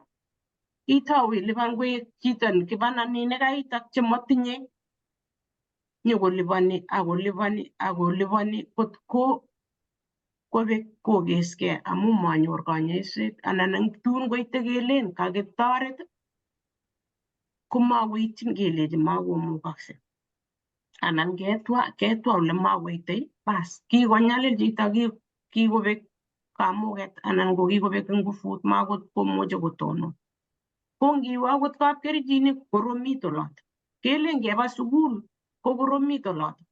C: Itou ilipan koek chito kibananinik kaitak chemotinye nyokoliponi akoliponi akoliponi kotko kobek kokeskei amu manyor kanyoiset anan eng tun koite kelen kakitoret komakoityin kelechi makomukokse anan ketwa ketwa ole makoite bas kikonyalil chito kikobek kamuket anan ko kikobek nguvut makomuche kotonon. Ko ngiwe akot kapkerichinik koromitu oloto. Kelen ngeba sukul ko koromitu oloto.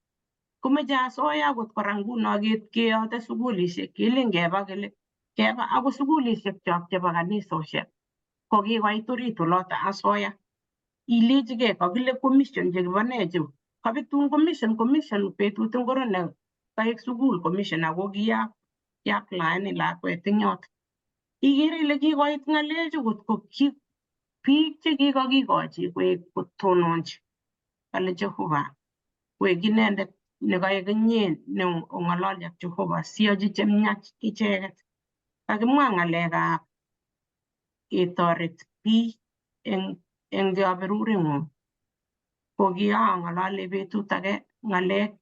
C: Komeche asoya akot kora nguno keyote sukulishek kelen ngeba kele keba akot sukulishek chok chebo kanisosiek ko kikoit orit oloto asoya. Ilechigei kakile commission chekibo nee chu kabetun commission commission betut ngoro ne kaek sukul commission ako kiaplaeni lakwet eng yoto. Ikere ile kikoit ng'alechu kotko ki biik chekikakikochi koek kotononchi kale Jehova koek inendet nekaek inye ne ong'ololi ak Jehova siyochi chemiach icheket. Kakimwa ng'alekab ketoret biik eng kaberureng'ung. Ko kiang'olole betut age ng'alek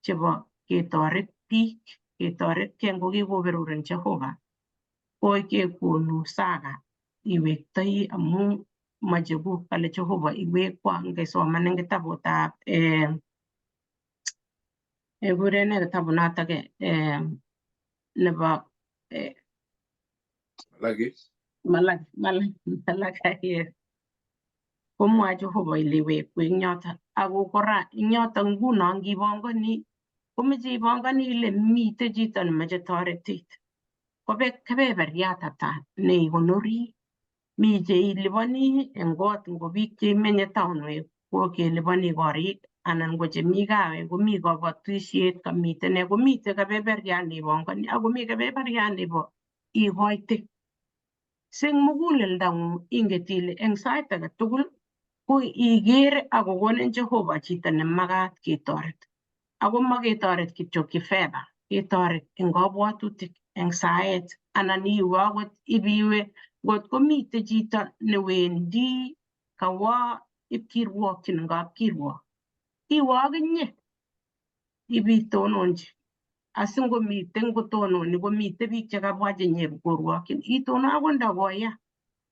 C: chebo ketoret biik, ketoretkei ngo kikoberurin Jehova ko kekonu saka iwektoi amu machekuk kale Jehova iwekwa ngesoman eng kitabutab kikuren nee kitabunotok nebo
B: Malaki.
C: Malaki, Malaki, yes. Komwoe Jehova ile iwekwe eng yoto ako kora eng yoto nguno ngipongoni komeche ipongoni ile mite chito nemoche toretet kobek kebeberyat ata neikonori mi cheiliponi eng kot ngo biik chemenye taonwek ko keliponi korik anan ko chemi gaa komi kabatisiet kamite nee komite kebeberyat neipongoni akomi kebeberyat nebo ikoite si eng muguleldang'ung inget ile eng sait age tugul ko ikere akokonin Jehova chito nemakat ketoret. Ako maketoret kityo kifedha, ketoret eng kabwatutik, eng saet, anan iwe akot ibiwe ngot komite chito newendi kawo ipkirwokchin eng kapkirwok, iwe akinye ibitononchi asingomiten kotononi komite biik chekabwa chenyekorwokyin itonon akot nda koya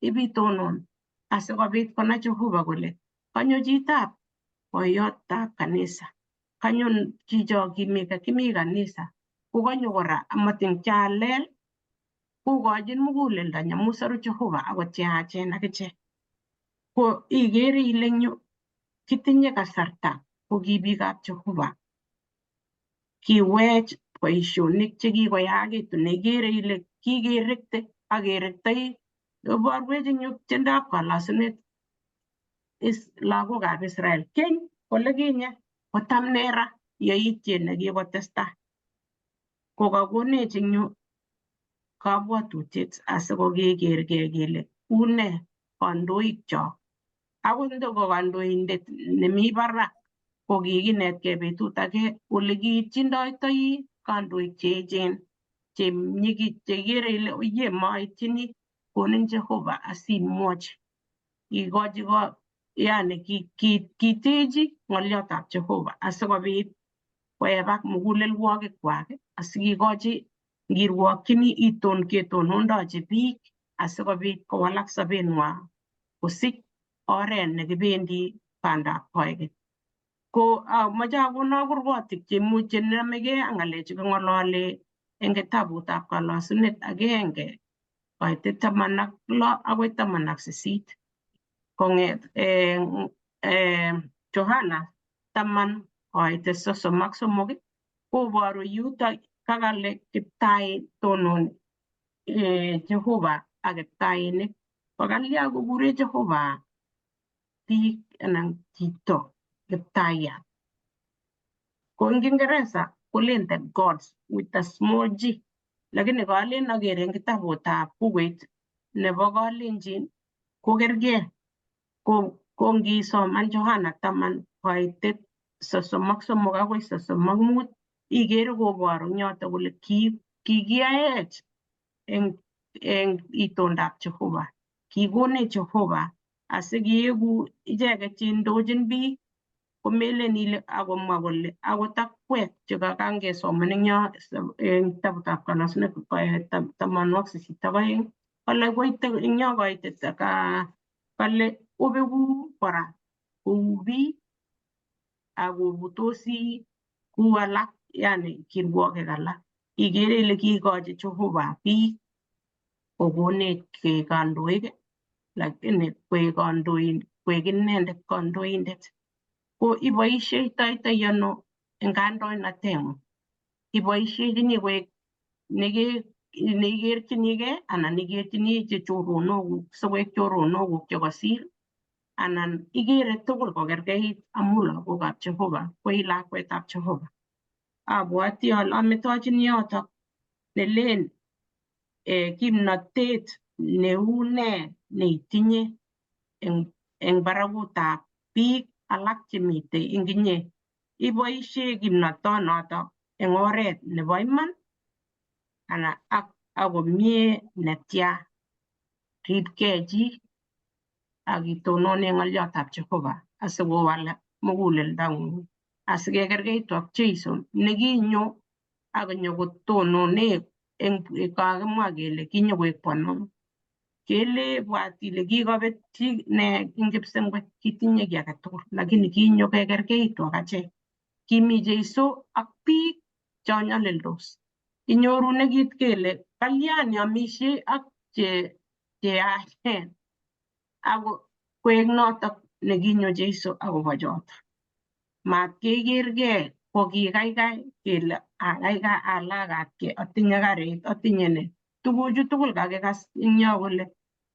C: ibitonon asikobit konai Jehova kole kanyo chitab boiyotab kanisa kanyo chicho kimi kanisa kokanyo kora amatin chalel kokochin muguleldo amu soru Jehova akot cheyachen akichek ko ikere ile eng yu kitinye kasarta ko ki biikab Jehova kiwech boisionik chekikoyakitu nekere ile kikerekte ak kerektoi iborwech eng yu tiendab kolosunet is lagokab Israel keny olekinye kotam nera yaityet nekikotestai kokakonech eng yu kabwatutiet asikokekergei kele une kandoikchok akot ndoko kandoindet nemi barak ko kikinetkei betut age ole kiityindoitoi kandoik cheechen chekere ile oye maityini konin Jehova asimwochi ikochi ko yani kitechi ng'olyotab Jehova asikobit koebak mugulelwokikwak asikikochi ngirwokyini iton ketonondochi biik asikobit kowalak sobenwa kosich oret nekibendi bandab koigeny. Ko amoche akonok kurgotik cheimuch chenomegei ak ng'alechu king'olole eng kitabutab kolosunet 1 Koitet 16 akoi 18. Kong'et Johana 10 koitet 33 koboru yuto kakale Kiptai tonon Jehova ak kiptainik. Kokalya kokure Jehova biik anan chito kiptayat. Ko eng Kiingereza kolen the gods with a small g. Lakini kalen akere eng kitabutab bukuit nebo Kalenjin ko kerkei. Ko ngisoman Johana 10 koitet 33 akoi 35 ikere koboru eng yoto kole kikiyaech eng itondab Jehova. Kikonech Jehova asikieku icheket cheindochin biik komelen ile akomwa kole akot akwek chekakangesoman eng yo eng kitabutab Kolosunet 82 kole koite eng yo koitet kale obeku kora kou biik akobutosi kou alak yani kirwokik alak ikere ile kiikochi Jehova biik kokonech keik kandoik lakini koik kandoin koik inendet kandoindet ko iboisheitoitoi ano eng kandoinatengung iboishechini koik neikerchinigei anan ikerchini che choronokuk sikoik choronokuk chekosir anan ikere tugul kokerkeit amu lagokab Jehova ko i lakwetab Jehova. Abwati ale ametochin yotok nelen kimnotet neu ne neitinye eng barakutab biik alak chemitei eng inye. Iboishe kimnotonoto eng oret nebo iman ana ak akomie netya. Ripkei chi ak itonone ng'oliotab Jehova asikowalak muguleldang'ung asikekerkeitu ak Jesu nekinyo akonyo kotonone eng kakimwa kele kinyo koek bonon. Kele bwat ile kikobet chi ne eng kipsengwet kitinye kiy age tugul lakini kinyo kekerkeitu ak achek. Kimi Jesu ak biik cho nyalildos. Inyoru nekit kele kalyan iomisie ak cheyachen ako koek notok nekinyo Jesu akobo choto. Mat kekerkei ko kikaikai kele akaikai alakatkei atinye karit atinye ne. Tuguchu tugul kakikas eng yo kole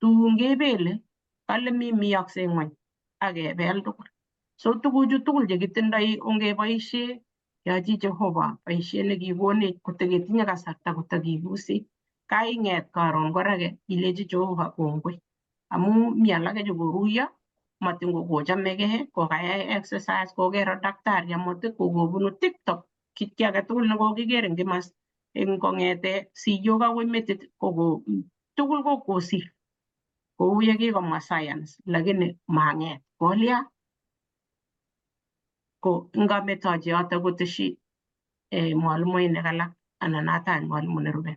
C: tun kebele kale mi miyokse ng'weny ak kebel tugul. So tuguchu tugul chekitindoi ongeboishe yochi Jehova boishet nekikonech kotoketinye kasarta kotokibusi. Kaing'et karon korake ilechi Jehova kongoi amu mi alake chekoruiyo matin kokochamegei kokayai exercise kokero daktari amut kokobunu TikTok kit ki age tugul nekokiker eng kimas eng kong'ete siyok akoi metit koko tugul kokosir kou yekikomwa science lakini mang'et kolya ko ngametochi yoto koteshi mwalimuinik alak anan atany mwalimu nerube.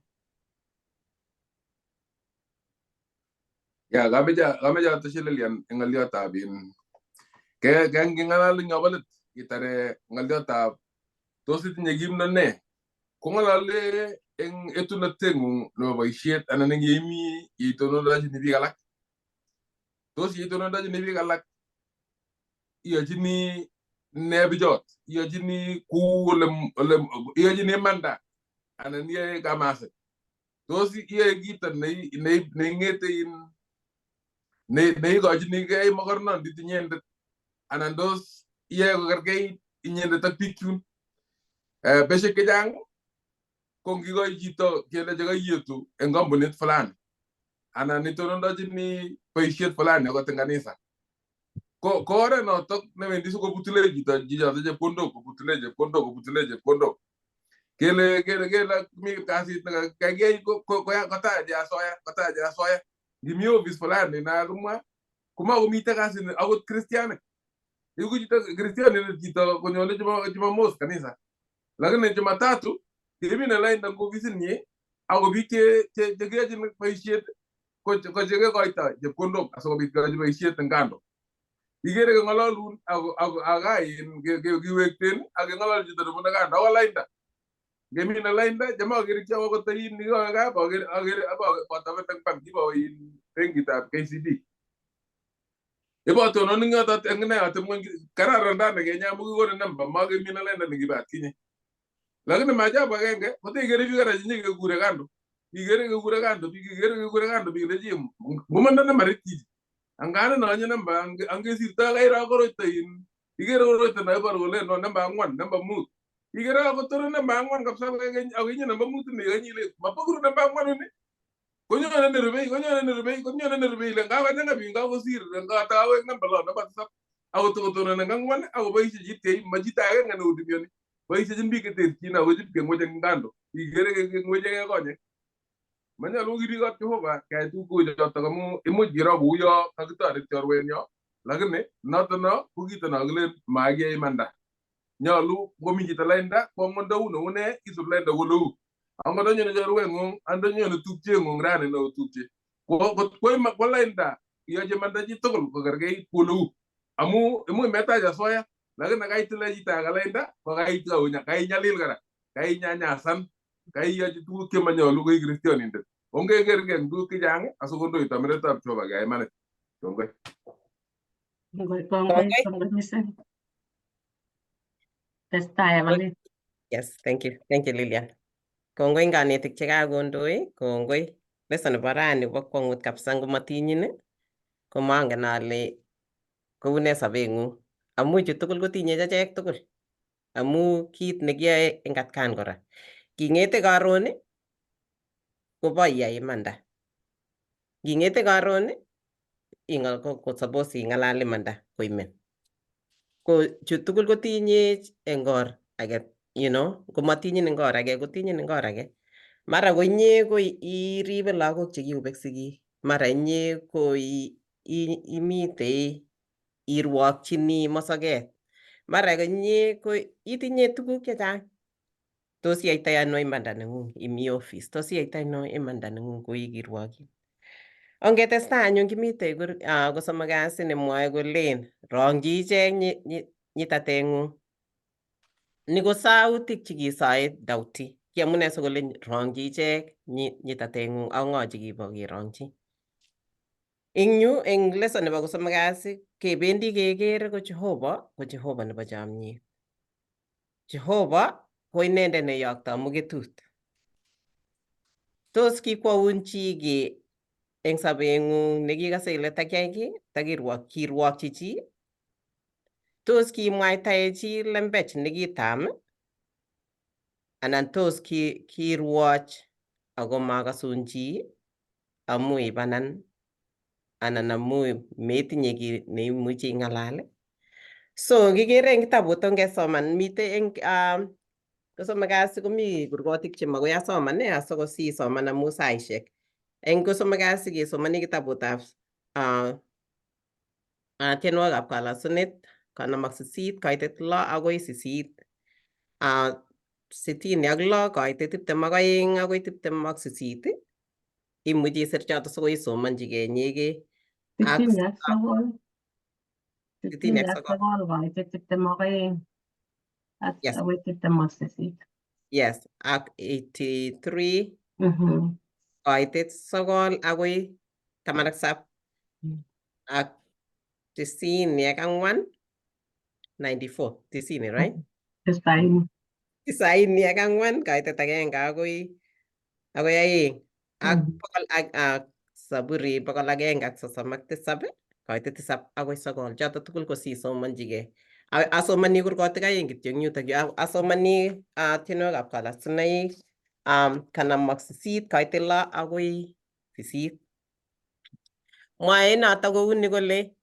B: Ya kameche ateshi Lilian eng ng'oliotab in ke nging'alal eng yobo let itare ng'oliotab tos itinye kimnot ne ko ng'olole eng etunoteng'ung nebo boisiet anan eng yeimi yeitonondochini biik alak. Tos yeitonondochini biik alak iyochini ne bichot iyochini kou ole iyochini imanda anan iyoe kamaset. Tos iyoe kito neing'ete in neikochinigei mokornondit inyendet anan tos iyoe kokerkeit inyendet ak biik chun. Beisiek chechang ko ngikoi chito kele chekaietu eng kampunit fulani anan itonondochini boisiet fulani akot eng kanisa ko oret notok newendi sikobutule chito chichoto chepkondok kobutule chepkondok kobutule chepkondok kele kele kele mi kasit nekakiyai kotache asoya kotache asoya ngimi office fulani nakakimwa komakomite kasit akot kristianik iku chito kristianik chito konyone Jumamos kanisa lakini Jumatatu kemine lainda eng ofisit nyi ako biik chekiyochin boisiet ko chekekoito chepkondok asikobit keyochi boisiet eng kando. Ikere keng'ololun aka kiwekten ak keng'olol chito nebune kando ako lainda. Ngemine lainda cham akere kiawe akot oin nikikawe kaa akere akere abotoben eng bank kibowe in benkitab KCB. Ibotonon eng yoto eng ine ateb ng'weny kararan rani Kenya amu kikonin namba makemine lainda nekibo atkinye. Lakini maajabu agenge kotekere biik kora chenyekekure kando. Ikere kekure kando biik, ikere kekure kando biik lechi ngomanda nambarit chichi. Angane nonye namba angesirto kairo koroito in ikere koroito naiboru kole no namba 4, namba 5. Ikere akotoro namba 4 kabisa ako inye namba 5 ni ikanyi ile mapokuru namba 4 ni konyone nerubei konyone nerubei konyone nerubei ile ngakachanga biik ngakosir ngatawek namba 6 namba 7 ako tokotonon eng 4 akoboisie chitei ma chito agenge neudumioni boisiechin biik cheterchin ako chip kengweche eng kando ikere kengwechekei konyek. Manyolu kirikot Jehova keyai tuguk kou chotok amu imuch kiro kouyo kakitoret chorwenyo lakini noto no ko kito no kilen makiyai imanda. Nyolu ngomi chito lainda ko angot ndau neu nee isub lainda koleu. Angot ndanyone chorweng'ung andanyone tupcheng'ung rani neo tupche ko lainda yoche imanda chitugul kokerkeit koleu amu imuch metach asoya lakini kaitile chito age lainda ko kainyalil kora kainyanyasan kaiyochi tuguk chemanyolu ko i kristionindet. Ongekerkei eng tuguk chechang asikondoito amiretab Jehova keyai imanit. Kongoi.
C: Kongoi, kongoi, kongoi missing. Testai Evelyn.
D: Yes, thank you. Thank you, Lilian. Kongoi eng kanetik chekakondoi, kongoi. Lesson nebo rani bo kwongut kabisa ngomatinyin komangen ale koune sobeng'ung. Amu chu tugul kotinyech achek tugul. Amu kit nekiyoe eng atkan kora. King'ete karon kobo iyai imanda. Nging'ete karon ko suppose ing'alal imanda koimen. Ko chu tugul kotinyech eng or age, komatinyin eng or age kotinyin eng or age. Mara ko inye ko iribe lagok chekikobek sigik. Mara inye ko imitei irwokchini mosoket. Mara ko inye ko itinye tuguk chechang. Tos iyaitoi ano imanda neng'ung imi office? Tos iyaitoi ano imanda neng'ung ko i kirwokin? Ongetestai anyun kimitei kosomok kasi nemwoe kolen rongchi ichek nyitateng'ung. Ni ko sautik chekisoe Dauti. Ki amune sikole rongchi ichek nyitateng'ung ak ng'o chekibo kerongchi. Eng yu eng lesson nebo kosomok kasi kebendi kekere ko Jehova ko Jehova nebo chomyet. Jehova ko inendet neyokto muketut. Tos kikwoun chi ki eng sobeng'ung nekikase ile takyai ki, takirwokchi chi? Tos kimwaitae chi lembech nekitam? Anan tos kirwoch ako makasun chi amu ibanan anan amu metinye ki neimuchi ing'alal? So kikere eng kitabut ongesoman mitei eng kosomok kasi komi kurgotik chemakoi asoman asikosisoman amu saishek. Eng kosomok kasi kesomoni kitabutab tienwogikab kalosunet 58 kaitet 6 akoi 8, 66 kaitet 22 akoi 28. Imuchi isir choto sikoi isomonchigei inyegei.
C: 69.
D: 69.
C: 69 kaitet 22 ak akoi 28.
D: Yes, ak 83 kaitet 9 akoi 17 ak 94, 94, 90, right?
C: 90.
D: 94 kaitet 1 akoi 2 ak 100 ak Zaburi 137 kaitet 7 akoi 9. Choto tugul ko sisomonchigei. Asomoni kurgotik aeng kityo eng yutok yu. Asomoni tienwogikab kalasunaik 58 kaitet 6 akoi 8. Mwae noto kouni kole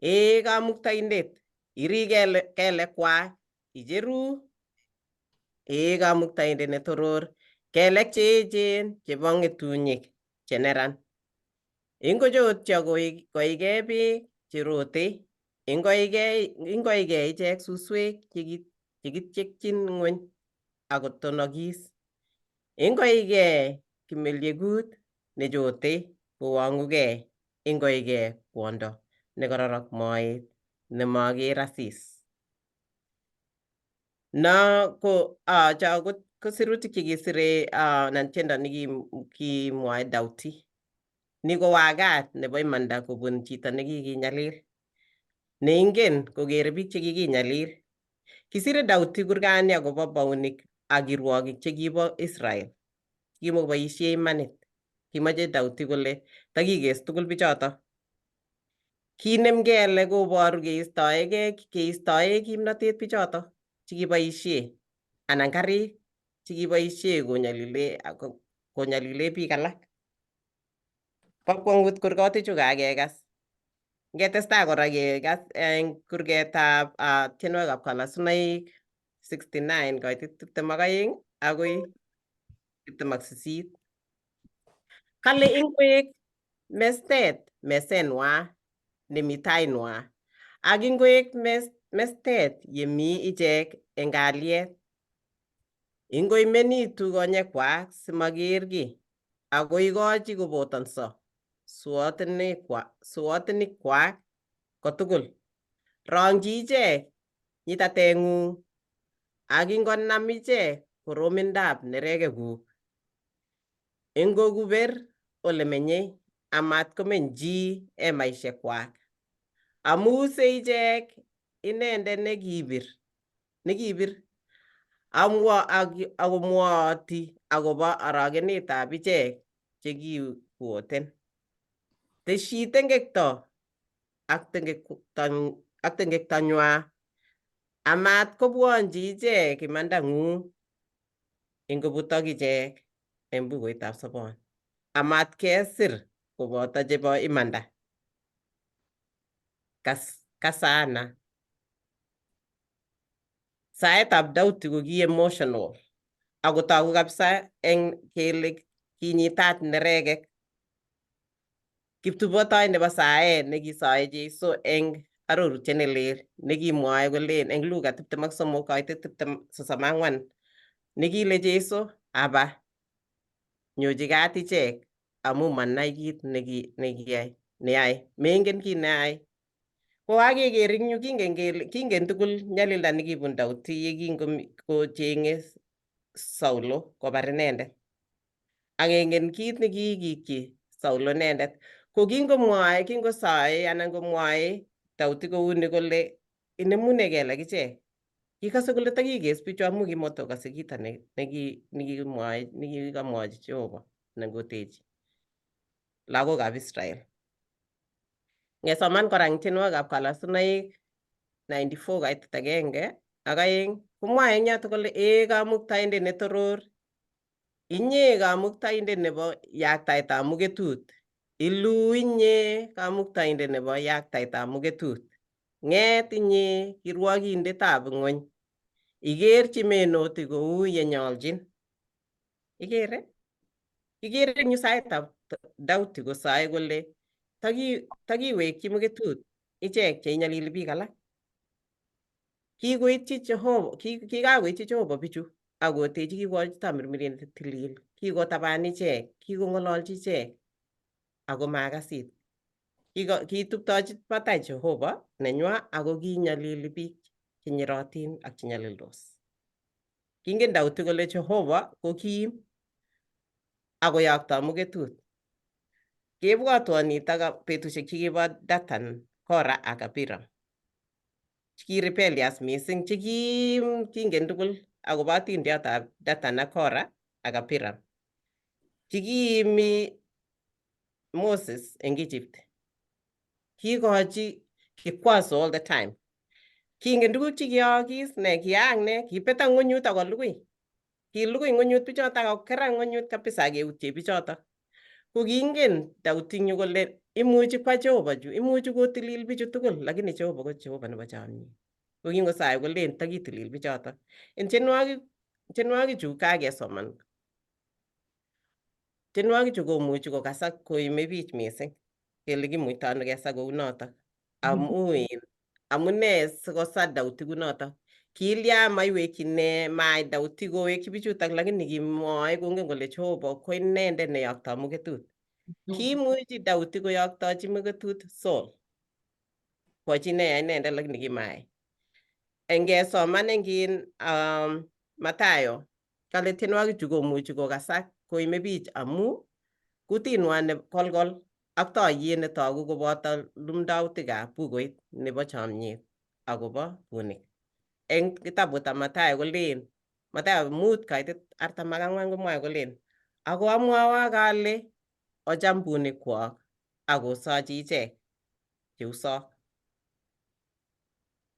D: ee Kamuktaindet, iri kelekwak icheru ee Kamuktaindet netoror kelek cheechen chebo ng'etunyik cheneran. Ingochotyo koikei beek cherotei, ingoikei ichek suswek chekityekchin ng'weny akotonokis. Ingoikei kimelyekut nechotei kowong'ukei, ingoikei kwondo nekororok moet nemaker asis. No ko cho ko ko sirutik chekisire anan tiendo nekimwoe Dauti. Ni ko wakat nebo imanda kobun chito nekikinyalil, neingen kokere biik chekikinyalil. Kisire Dauti kurgani akobo baunik ak kirwokik chekibo Israel. Kimokoboisie imanit. Kimoche Dauti kole takikes tugul bichoto. Kinem kele koboru keistoe kimnotet bichoto chekiboisie anan karik chekiboisie konyalile biik alak. Bo kwongut kurgotichu kakekas. Ngetestai kora kekas eng kurgetab tienwogikab kalasunaik 69 koitit 22 akoi 28. Kale ingwek mestet mesenwa nemi tainwa ak ingwek mestet yemi ichek eng kalyet. Ingoimenitu konyekwak simaker kiy ako ikochi kobotanso suotinikwak kotugul. Rongchi ichek nyitatengung ak ingonam ichek koromindab nerekekuk. Ingokuber ole menyei amat komeny chi emaishekwak. Amu use ichek inendet nekibir akomwooti akobo orogenetab ichek chekikuoten. Teshi tengekto ak tengektonywa amat kobwonchi ichek imandang'ung ingobutok ichek eng bukuitab sobon. Amat kesir koboto chebo imanda. Kasana. Saetab Dauti ko ki emotional ako togu kabisa eng kele kinyitat nerekek. Kiptubotoi nebo saet nekisoe Jesu eng arorutiet nelel nekimwoe kolen eng Luka 23 koitet 34 nekile Jesu aba nyochi kat ichek amu manai kit neyae mengen kit neyae. Ko kakeker eng yu kingen kele kingen tugul nyalilda nekibun Dauti yekingochenge Saulo kobar inendet. Ak kengen kit nekikikyi Saulo inendet. Ko kingomwoe kingosoe anan komwoe Dauti kouni kole inemune kelek ichek. Kikase kole takikes bichu amu kimotokose kito nekimwoe nekikamwochi Jehova anan kotechi lagokab Israel. Ngesoman kora eng tienwogikab kalasunaik 94 kaitet agenge ak aeng komwoe eng yoto kole ee kamuktaindet netoror inye kamuktaindet nebo yaktaetab muketut iluu inye kamuktaindet nebo yaktaetab muketut ngeet inye kirwokindetab ng'wony ikerchi menotik kou yenyoljin. Ikere? Ikere eng yu saetab Dauti kosae kole takiwekyi muketut ichek cheinyalili biik alak. Kikoityi Jehova, kikakoityi Jehova bichu akotechi kikochi tamirmiriet netilil, kikotaban ichek, kikong'ololchi ichek ako makasit. Kituptochi batai Jehova nenywa ako kinyalili biik chenyerotin ak chenyalildos. Kingen Dauti kole Jehova ko kim akoyokto muketut. Kebwotwon nitok betusiek chekibo Datan, Kora ak Abiram. Cheki rebellious mising, chekingen tugul akobo atindiotab Datan ak Kora ak Abiram. Chekiimi Moses eng Egypt. Kikochi kikwazo all the time. Kingen tuguk chekiyookis ne kiyaak ne kibetak ng'unyut ak kolugui. Kilugui ng'unyut bichotok ak kokerak ng'unyut kabisa ak keutye bichotok. Ko kingen Daudi eng yu kole imuchi kwa Jehova chu, imuchi kotilil bichu tugul, lakini Jehova ko Jehova nebo chomyet. Ko kingosae kolen takitilil bichotok. En tienwogichu kakesoman. Tienwogichu komuchi kokasak koime bich mising kele kimuito ano kesa kounotok. Amu amune sikosa Dauti kunotok. Kilya maiwekyi ne mai Dauti kowekyi bichutok lakini kimwoe kongen kole Jehova ko inendet neyokto muketut. Kimuchi Dauti koyoktochi muketut Saul. Kochi neya inendet lakini kimayai. Engesoman eng Matayo Kale tienwogichu komuchi kokasak koime bich amu kutinwa ne kolkol ak toiyet netogu koboto lumdautikab bukuit nebo chomyet akobo bunik. Eng kitabutab Mathayo kolen, Mathayo 5:44 komwae kolen, ako amwowok ale ocham bunikwok ak osochi ichek cheusok.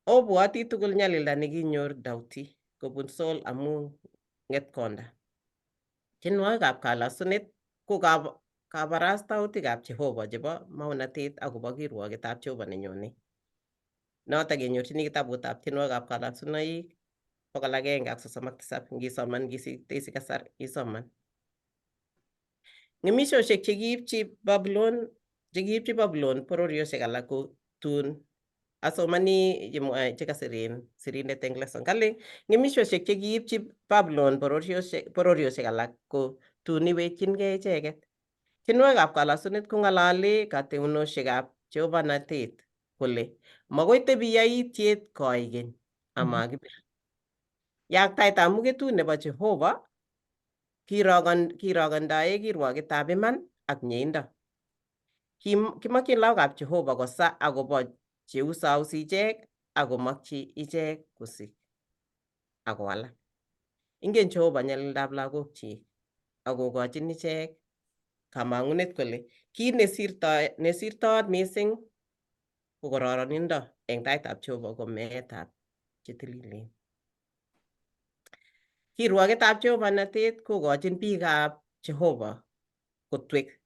D: Obwoti tugul nyalilda nekinyor Dauti kobun Saul amu ng'etkonda. Tienwogikab kalasunet ko kabarastautikab Jehova chebo maunatet akobo kirwoketab Jehova nenyone. Notok kenyorchini kitabutab tienwogikab kalasunoik 137 ngisoman ngisitesi kasar isoman. Ng'emisiosiek chekiipchi Babylon bororiosiek alak ko tun asomani chemwoe chekasir sirindet eng lesson. Kale ng'emisiosiek chekiipchi Babylon bororiosiek alak ko tun iwekchingei icheket. Tienwogikab kalasunet kong'alale kateunosiekab Jehovahnatet kole makoi tebi yaitiet koikeny amakibir. Yaktaetab mugetut nebo Jehova kirokendoe kirwoketab iman ak mieindo. Kimokyin lagokab Jehova kosa akobo cheusausi ichek akomokyi ichek kosik akowalak. Ingen Jehova nyalildab lagokchik akokochin ichek kamang'unet kole kit nesirtoot mising ko kororonindo eng taitab Jehova ko meetab chetililen. Kirwoketab Jehovahnatet kokochin biikab Jehova kotwek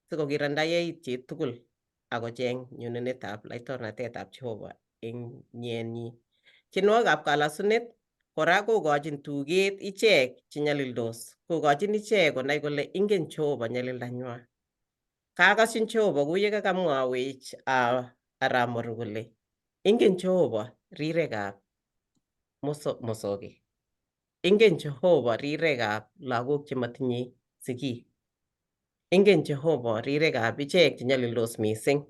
D: sikokirinda yaitiet tugul akocheng nyonunetab laitornatetab Jehova eng nyenyi. Tienwogikab kalasunet kora kokochin tuget ichek chenyalildos, kokochin ichek konai kole ingen Jehova nyalildanywa. Kakashin Jehova kou yekakamwawech arap Moru kole ingen Jehova rirekab mosogik. Ingen Jehova rirekab lagok chemotinye sigik. Ingen Jehova rirekab ichek chenyalildos mising,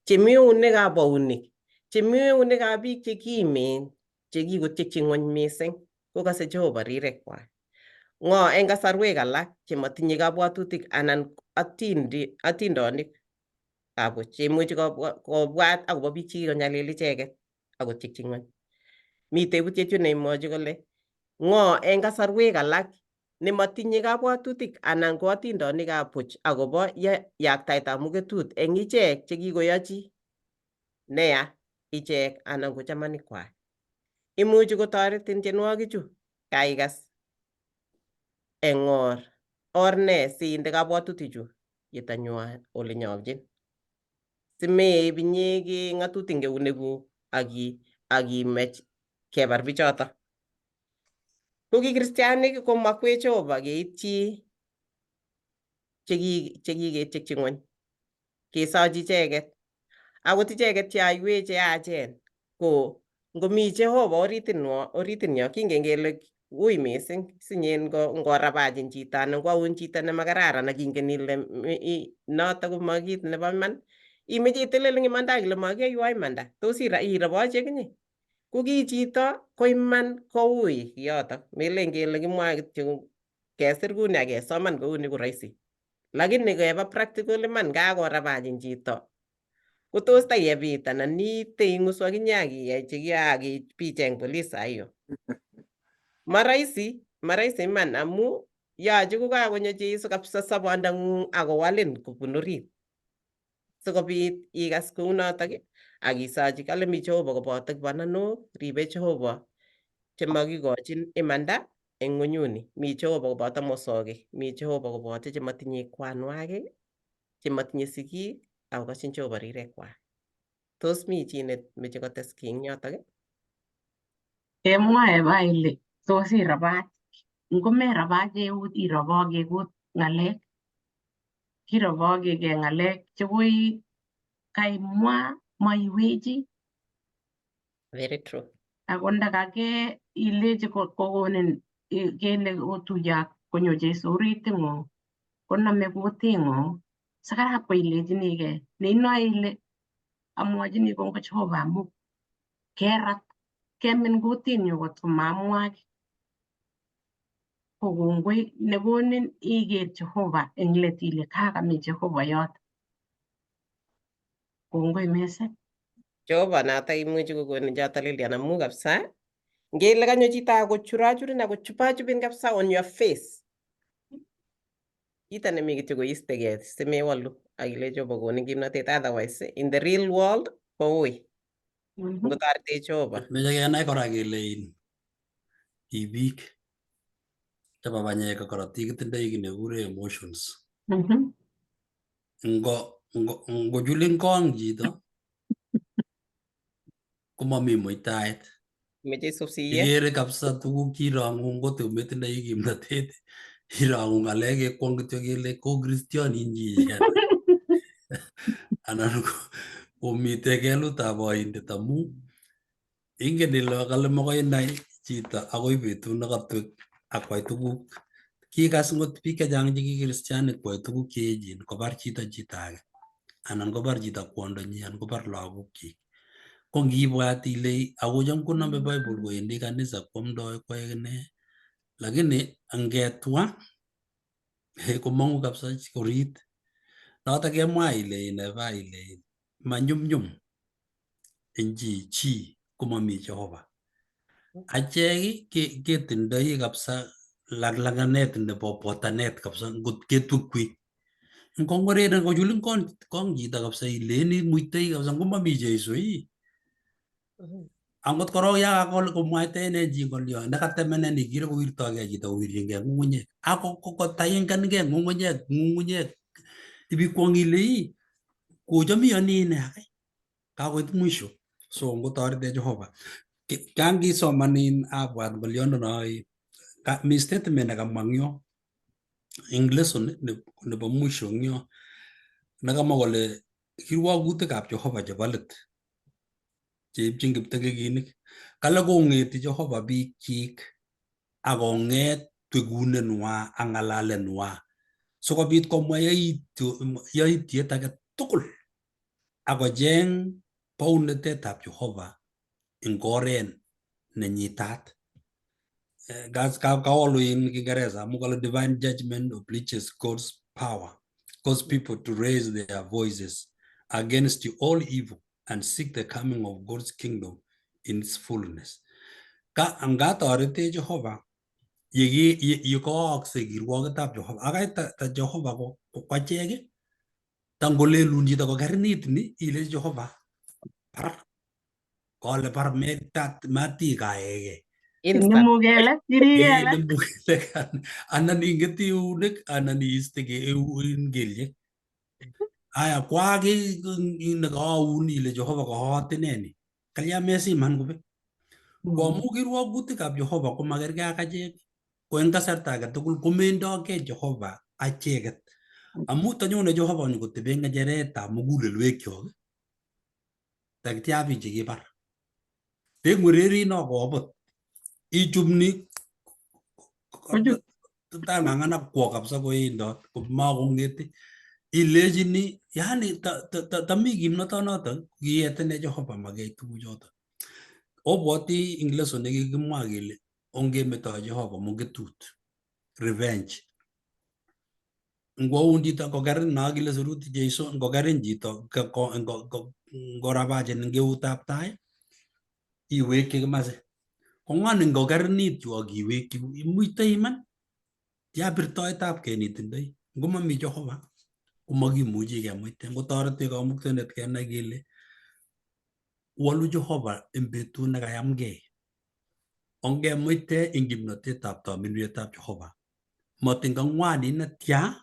D: chemi eunekab bounik, chemi eunekab biik chekimen, chekikotyekyi ng'wony mising, kokase Jehova rirekwak. Ng'o eng kasarwek alak chemotinye kabwatutik anan atindonik ab buch cheimuchi kobwat akobo biik chekikonyalil icheket akotyekyi ng'wony. Mi tebutiet yu neimwochi kole ng'o eng kasarwek alak nemotinye kabwatutik anan ko atindonikab buch akobo yaktaetab mugetut eng ichek chekikoyochi neya ichek anan ko chamanikwak. Imuchi kotoretin tienwogichu kaikas eng or ne siinde kabwatutichu yetanywa ole nyoljin. Simeib inyekei ng'atutik eng eunekuk akimech kebar bichoto. Ko ki kristianik komakwech Jehova keityi chekiketyekyi ng'wony kesochi icheket. Akot icheket cheaiwech cheyachen ko ngomi Jehova oritinyo kingen kele ui mising sinyen ngorabachin chito anan kwaun chito nemakararan ak ingen ile noto ko ma kit nebo iman imeche itelel eng imanda ak ile makiyoiwo imanda tos irobochi akinye ko ki chito ko iman koui kiyotok melen kele kimwae kityo kesir kuni ak kesoman kouni ko rahisi lakini keba practical iman kakorabachin chito ko tos tayebit anan iite ing'usu akinye akiyai chekiyaak bicheng police saa hiyo. Marahisi, marahisi iman amu yoche kokakonyo Jesu kabisa sobondang'ung akowalin kobun orit sikobit ikas kounotok ak isochi kale mi Jehova koboto kibananok ribe Jehova chemakikochin imanda eng ng'wenyuni. Mi Jehova koboto mosogik, mi Jehova koboto chemotinye kwanwakik, chemotinye sigik akokoshin Jehova rirekwak. Tos mi chi nemeche kotes kiy eng yotok?
C: Kemwae ba ile tos irabach ngomerabach eut iroboke kut ng'alek kirobokeke ng'alek chekoi kaimwa maiwechi.
D: Very true.
C: Ako ndakake ilechi kokonin kele otuye ak konyo Jesu oriting'ung konome kuting'ung sakarap ko ilechinigei neinoe ile amwochini kongoi Jehova amu kerat kemin kutinyu kot ko mamwa kiy. Ko kongoi nekonin iker Jehova eng let ile kakami Jehova yoto. Kongoi mising.
D: Jehova noto imuchi kokonin choto Lilian amu kabisa ngele kanyo chito akochurachurin akochupachupin kabisa on your face, kito nemi kityo koistegei simewolu ak ile Jehova konin kimnotet, otherwise in the real world koui. Ngotoretech Jehova.
A: Meche kenai kora kele in ki biik chebo banyek ak korotik kitindoi kiy nekikure emotions. Ngochulin kong chito komomi muitaet.
D: Meche isub siyet.
A: Ikere kabisa tuguk chirong'u ngot metindoi kimnotet, irong'u ng'alek kekwong kityo kele ko kristionin chichi anan komite kelutab oindet amu ingen ile kale makoi inai chito akoi betut nekatwek akwai tuguk. Kikas ngot biik chechang che ki kristianik kwai tuguk cheechen, kobar chito chito age anan kobar chito kwondonyi anan kobar lagokyik. Ko ngibwat ile ako cham konome Bible kowendi kanisa kwomdoi koyae ne, lakini angetwa komong'u kabisa orit. Notok kemwa ile ineba ile manyumnyum en chi komomi Jehova. Achek ketindoi kabisa laklakanet nebo botanet kabisa ngot ketwekwe. Ngongoreren kochulin kong chito kabisa ileni muitoi kabisa ngomomi Jeiso ii. Angot korok ya kakol komwaitaenen chi ng'olyo nekatemenen ikere kowirtogei chito kowirchingei ng'ung'unyek ako kotaingankei ng'ung'unyek ibikwong ile ii kocham iyoni ine akai kakoit mwisho. So ngotoretech Jehova. Kan kisoman in abwat ng'olyondo mi statement nekamwa eng yo eng lesson nebo mwisho eng yo nekamwa kole kirwokutikab Jehova chebo let cheipchin kiptekekinik. Kale kong'eti Jehova biikchik akong'et twekunenwa ak ng'alalenwa sikobit komwa yaityet age tugul akocheng bounetetab Jehova eng oret nenyitat. Kawolu in Kiingereza amu kale divine judgment obliges God's power, God's people to raise their voices against all evil and seek the coming of God's kingdom in its fullness. Ka ngatoretech Jehova ye koakse kirwoketab Jehova akai ta Jehova ko kwachek tangolelun chito kokernit ni ilechi Jehova bar kole bar matikaeke.
D: Instant.
C: Inemu kelek, iri kelek.
A: Inemu kelek anan ingeti eunek anan iiste en kelyek. Aya kwaak nekaun ile Jehova koot ineni. Kalya mesiman kobek. Ko amu kirwokutikab Jehova komakerkei ak achek, ko eng kasarta age tugul komendokei Jehova acheket. Amu tanyone Jehova nyokotebe ng'echeretab mugulelwekyok, takitya biik chekibar. Tengwereri no kobut ichumni
C: Kochut.
A: tang'ang'an ak kwo kabisa koindot komakong'ete ilechini yani tami kimnotonoton kietene Jehova makeyai tuguchoton. Obwoti eng lesson nekikimwa kele ongemeto Jehova mongetut revenge. Ngwoun chito kokerin no kile sirutik Jeiso ngokerin chito ngorabachin eng eutab tai iwekyi kimasi. Ko ng'oni ngokerinit yu ak iwekyi imuitoi iman ya birtoetab kei nitindoi. Ngomomi Jehova komakimuchi kemuite. Ngotoretech kamuktaindet kenai kele wolu Jehova eng betut nekayamgei. Ongemuite eng kimnotetab tominwetab Jehova. Matin kang'wanit netya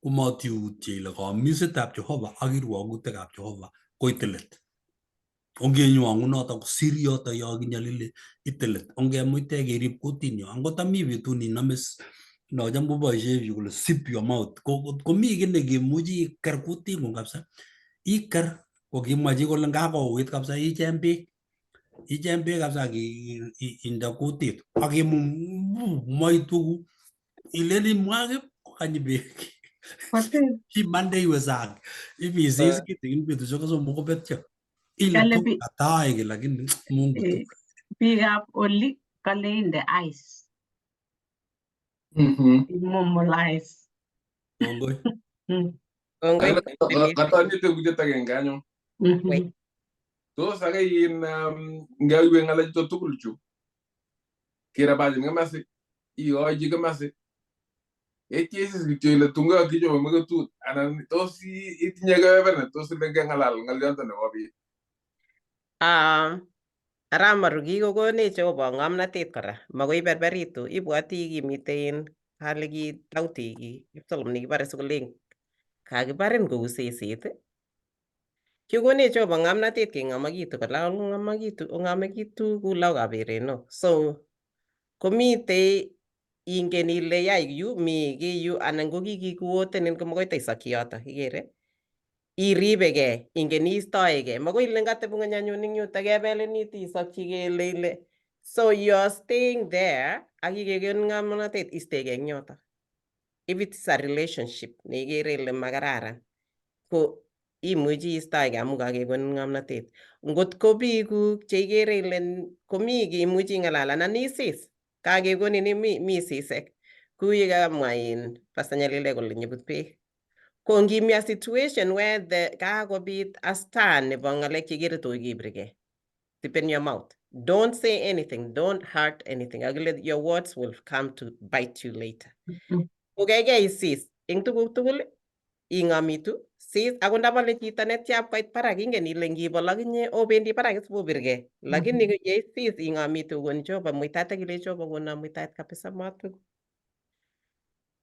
A: komatiutye ile kamisetab Jehova ak kirwokutikab Jehova koite let. Ongenywangu noto kosir yoto yo kinyolili ite let. Ongemuite kerib kutinyo. Angot ami betut ninome no cham koboishe biik kole zip your mouth. Komi kiy nekemuchi iker kuting'ung kabisa. Iker kokimwa chi kole ngakouit kabisa icheng beek. Icheng beek kabisa ak inde kutit ak imum moituku. Ileni mwa kokanyi beek.
C: Kote
A: Imande iwe sang. Ibisis kitikin betusiek somok kobetyo. Ile
C: Kale
A: tu katae ki lakini Mungu tu.
C: Biikab oli kale inde ice. Immobilize.
A: Kongoi.
D: Kongoi.
B: Katanye tebutiet agenge anyun. Tos ake in ngaiwe ng'alechuto tugul chu kirabachin komasi ikochi komasi yeityesis kityo ile tun koyokyi Jehova meketut anan tos itinye kebeber ne tos ile ngeng'alal ng'olyondo nebo biik?
D: Arap Maru kikokonech Jehova ng'omnotet kora, makoi iberberitu, ibwoti kimiten kale ki tauti ki Kipsolom nekibore sikolen kakibarin kou seset. Kikonech Jehova ng'omnotet keng'omokitu kora ong'omokitu ong'omekitu kou lagokab erenok. So komitei ingen ile yai yu mi kiy yu anan ko kikikuotenin komakoi taisokyi yoto ikere iribekei ingen istoekei makoi ile katebung'ony anyun eng yuto kebelin it isokyi kele ile so you are staying there ak kikekonin ng'omnotet istekei eng yoto. If it's a relationship neikere ile makararan ko imuchi istoekei amu kakekonin ng'omnotet. Ngot ko biikuk cheikere ile komi kiy imuchi ing'alal anan isis kakekonin mi sisek kou yekamwa in Pastor Nyalile kole nyebut beek. Ko ngimi a situation where the kakobit a star nebo ng'alek chekere to kibirgei. Open your mouth. Don't say anything. Don't hurt anything. Akile your words will come to bite you later. Ko keikei isis eng tuguk tugul ing'omitu sis akot ndabole chito netyap koit barak ingen ile ngibol akinye obendi barak isibobirgei lakini yeisis ing'omitu kon Jehova muitaet akile Jehova kono muitaet kabisa matweku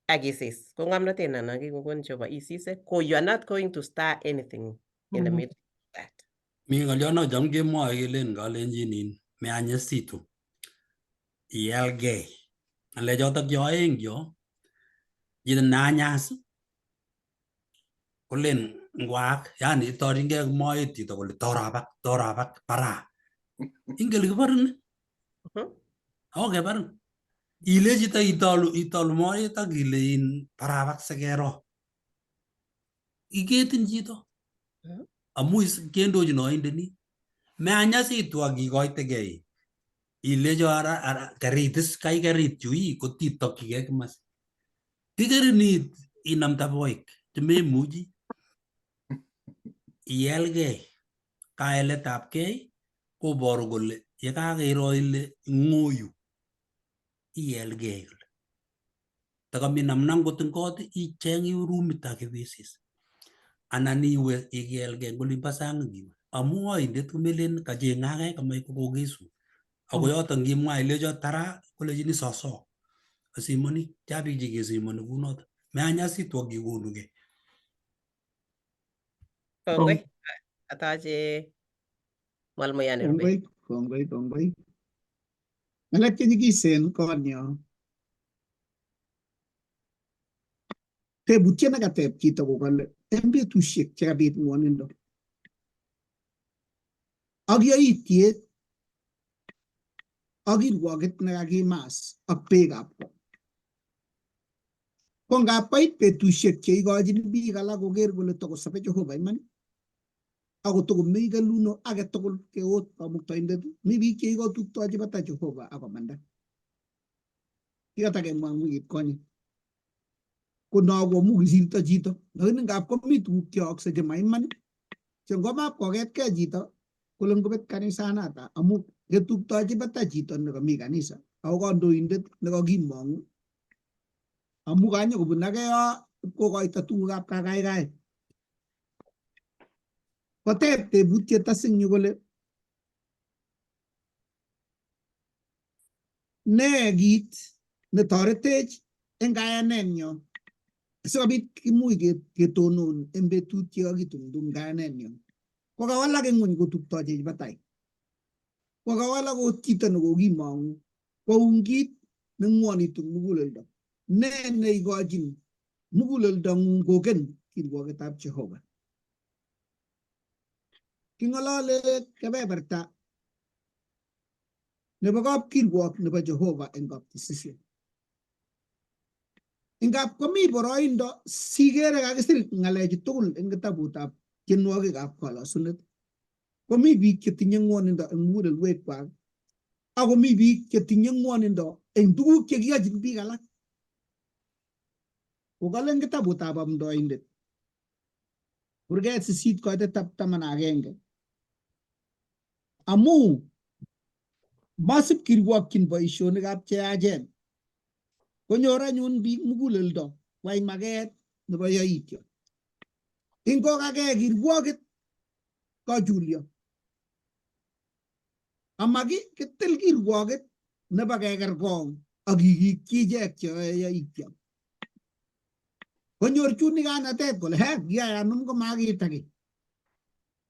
D: ak isis ko ng'omnotet nano kikokon Jehova isise ko you are not going to start anything in the middle of that.
A: Mi ng'olyo no cham kemwoe kelen kalenjin in meanyesitu ialgei. Ng'alechotok cho aeng cho chito neanyas kolen ngwaak yani itoringei moet chito kole torabak torabak bara. Ingen ile kiborin ako kebarin. Ile chito itolu itolu moet ak ile in barabak sikero. Iketin chito. Amu kendochin oindeni. Meanyasitu ak ikoitegei. Ilecho ara ara keritis kai kerit chu ii kotitokchigei kimasi. Kikerin it inam taboik chememuchi. Ielgei. Kaeletabgei koboru kole yekakiro ile ng'oyu ielgei kole. Takami namna ngot eng kot icheng iwe rumit ak iwisis. Anan iwe ikelgei eng olimbo sang iwe. Amu oindet komelen kacheng'e ake kamach kokokesun. Ako yoto ngimwa ilecho tara kolechini soso. Asimoni cha biik chekesimoni kunoto. Meanyasitu ak ikonugei.
D: Kongoi. Atache mwalimu nerube.
E: Kongoi, kongoi, kongoi. Ng'alek chenyikisen konyo. Tebutiet nekateb chito kokale en betusiek chekabit ng'wonindo ak yoityet ak kirwoket nekakimas ak beekab ko. Ko ngap koit betusiek cheikochin biik alak koker kole tokosobe Jehova iman ako tokomi keluno age tugul keot kamuktaindet mi biik cheikotuptochi bata Jehova akomanda. Kikatakemwa eng wikit konye. Ko no ko amu kisirto chito lakini ngap komi tuguk cheyookse chemaiman che ngomap koketkei chito kole ngobet kanisanata amu ketuptochi bata chito nekami kanisa ako kandoindet nekakimong'u amu kanyo kobun ake yo kokoito tugukab kakaikaet. Koteb tebutiet asing yu kole ne kit netoretech eng kayanenyo sikobit kimuch ketonon eng betut chekakitumtum kayanenyo. Kokawalak eng ng'wony kotuptochech batai. Kokawalak okot chito nekokimong'u koun kit neng'wonitu muguleldo. Ne neikochin muguleldong'ung koken kirwoketab Jehova. King'olole kebeberta nebo kapkirwok nebo Jehova eng kapkisisio. Ingap komi boroindo sikere kakisir ng'alechu tugul eng kitabutab tienwogikab kolosunet. Komi biik chetinye ng'wonindo eng mugulelwekwak ako mi biik chetinye ng'wonindo eng tuguk chekiyochin biik alak. Kokale eng kitabutab amdoindet kurget 8 koitetab 11 amu masip kirwokyin boisionikab cheyachen konyor anyun biik muguleldo kwai maket nebo yaityo. Ingokakee kirwokit kochulyo ama kitil kirwokit nebo kekerkong ak kikikyi ichek cheyoe yaityo. Konyor chunikanatet kole he kiai anum komakita kiy.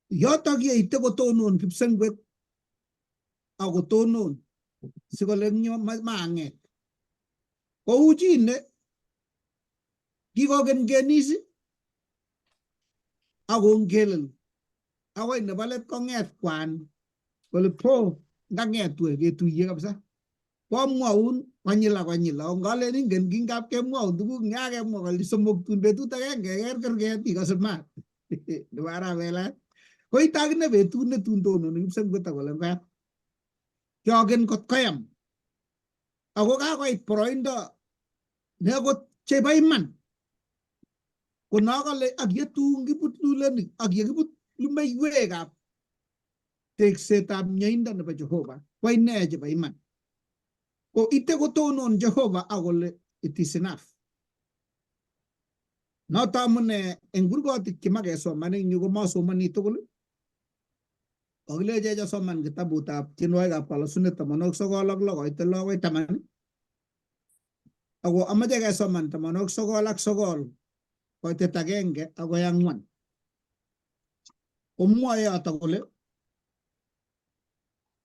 E: Yotok yeite kotonon kipsengwet ak kotonon sikole eng yo maanget. Kou chi ne kikokenkenis ak kongelel akoi nebo let kong'et kwan kole po nganget we ketuiye kabisa. Kwamwaun konyil ak konyil ako ngalen ingen kingap kemwaun tuguk ngakemwa konyil somok tun betut agenge kerkerket ikose maat nebo arawet koite akine betut netun tononi kipsengwet akole ngoyam kiogen kot koyam ako kakoit boroindo ne akot chebo iman kono kole ak yetun kibut lulenik ak yekibut lumeiwekab teksetab mieindo nebo Jehova ko ine chebo iman. Ko ite kotonon Jehova akole it is enough. Noto amune eng kurgotik chemakesoman eng yu komasomani tugul. Kakilechech asoman kitabutab tienwogikab kalosunet 96 koite 6 akoi 10. Ako amache kesoman 99 koitet 1 akoi 4. Komwoe yoto kole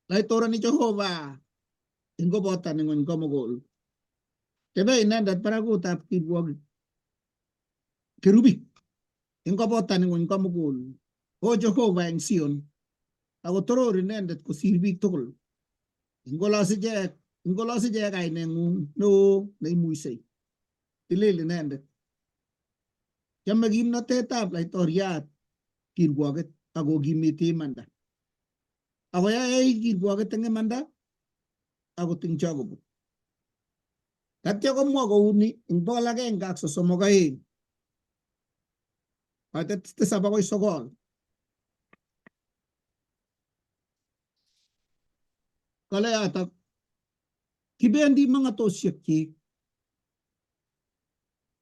E: laitorani Jehova eng kobotan ing'weny komugul. Tebe inendet barakutab kirwogik kerubik eng kobotan ing'weny komugul. O Jehova eng Sion ako toror inendet kosir biik tugul. Ingolos ichek ingolos ichek kaineng'ung neo neimuisei. Tilil inendet. Chome kimnotetab laitoriat kirwoket ak kokimiti imanda. Akoyae kirwoket eng imanda akot eng chokobut. Tatya komwa kouni eng 132 koitet 7 akoi 9. Kale yotok kibendi mong'atosiekyik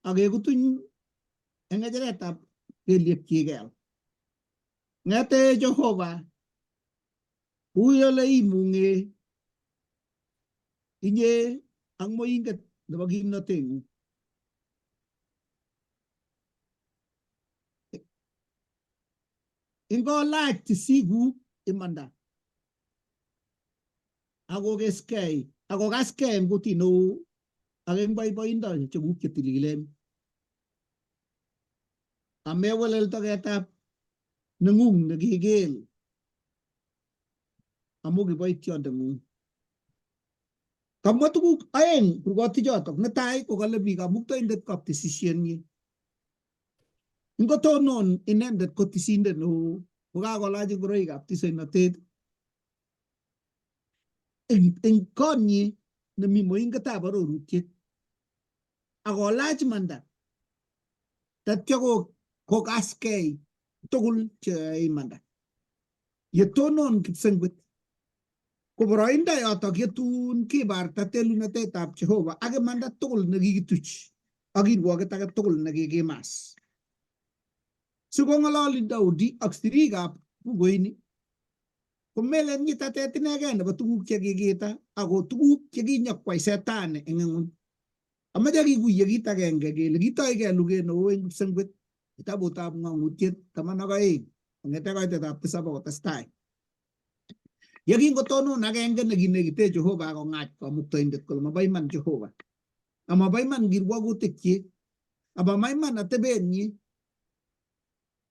E: ak kekutuny eng ng'echeretab kelyekchik kel. Ng'ete Jehova ui ole imung'e inye ak moinget nebo kimnoteng'ung. Ingolach tisikuk imanda akokeskei akokaskei eng kutit neo ak eng boiboindo cheguk che tililen. Amewelel toketab neng'ung nekikel amu kiboitiondengung. Kamwa tuguk aeng kurgotichotok. Netai ko kale mi kamuktaindet kaptisisienyi. Ngotonon inendet ko tisindet neo kokakolach ngoroikab tisoinotet eng konyi nemi moingetab arorutiet akolach imanda tatyo kokaskei tugul cheyoe imanda. Yetonon kipsengwet ko boroindo yotok yetun kibarta telunotetab Jehova ak imanda tugul nekikituch ak kirwoket age tugul nekikimas. Sikong'ololi Daudi ak sirikab bukuini komelen nyitatet inegei nebo tuguk chekikiita ako tuguk chekinyokwai setani eng ing'weny. Amache kikuye kit agenge kele kitoige luget neo eng kipsengwet kitabutab ng'ang'utiet 12 kong'ete koitetab 7 akotestai. Yekingotonon agenge nekinekite Jehova akong'ach kamuktaindet kole mabo iman Jehova amabo iman kirwokutikyik amamo iman atebenyi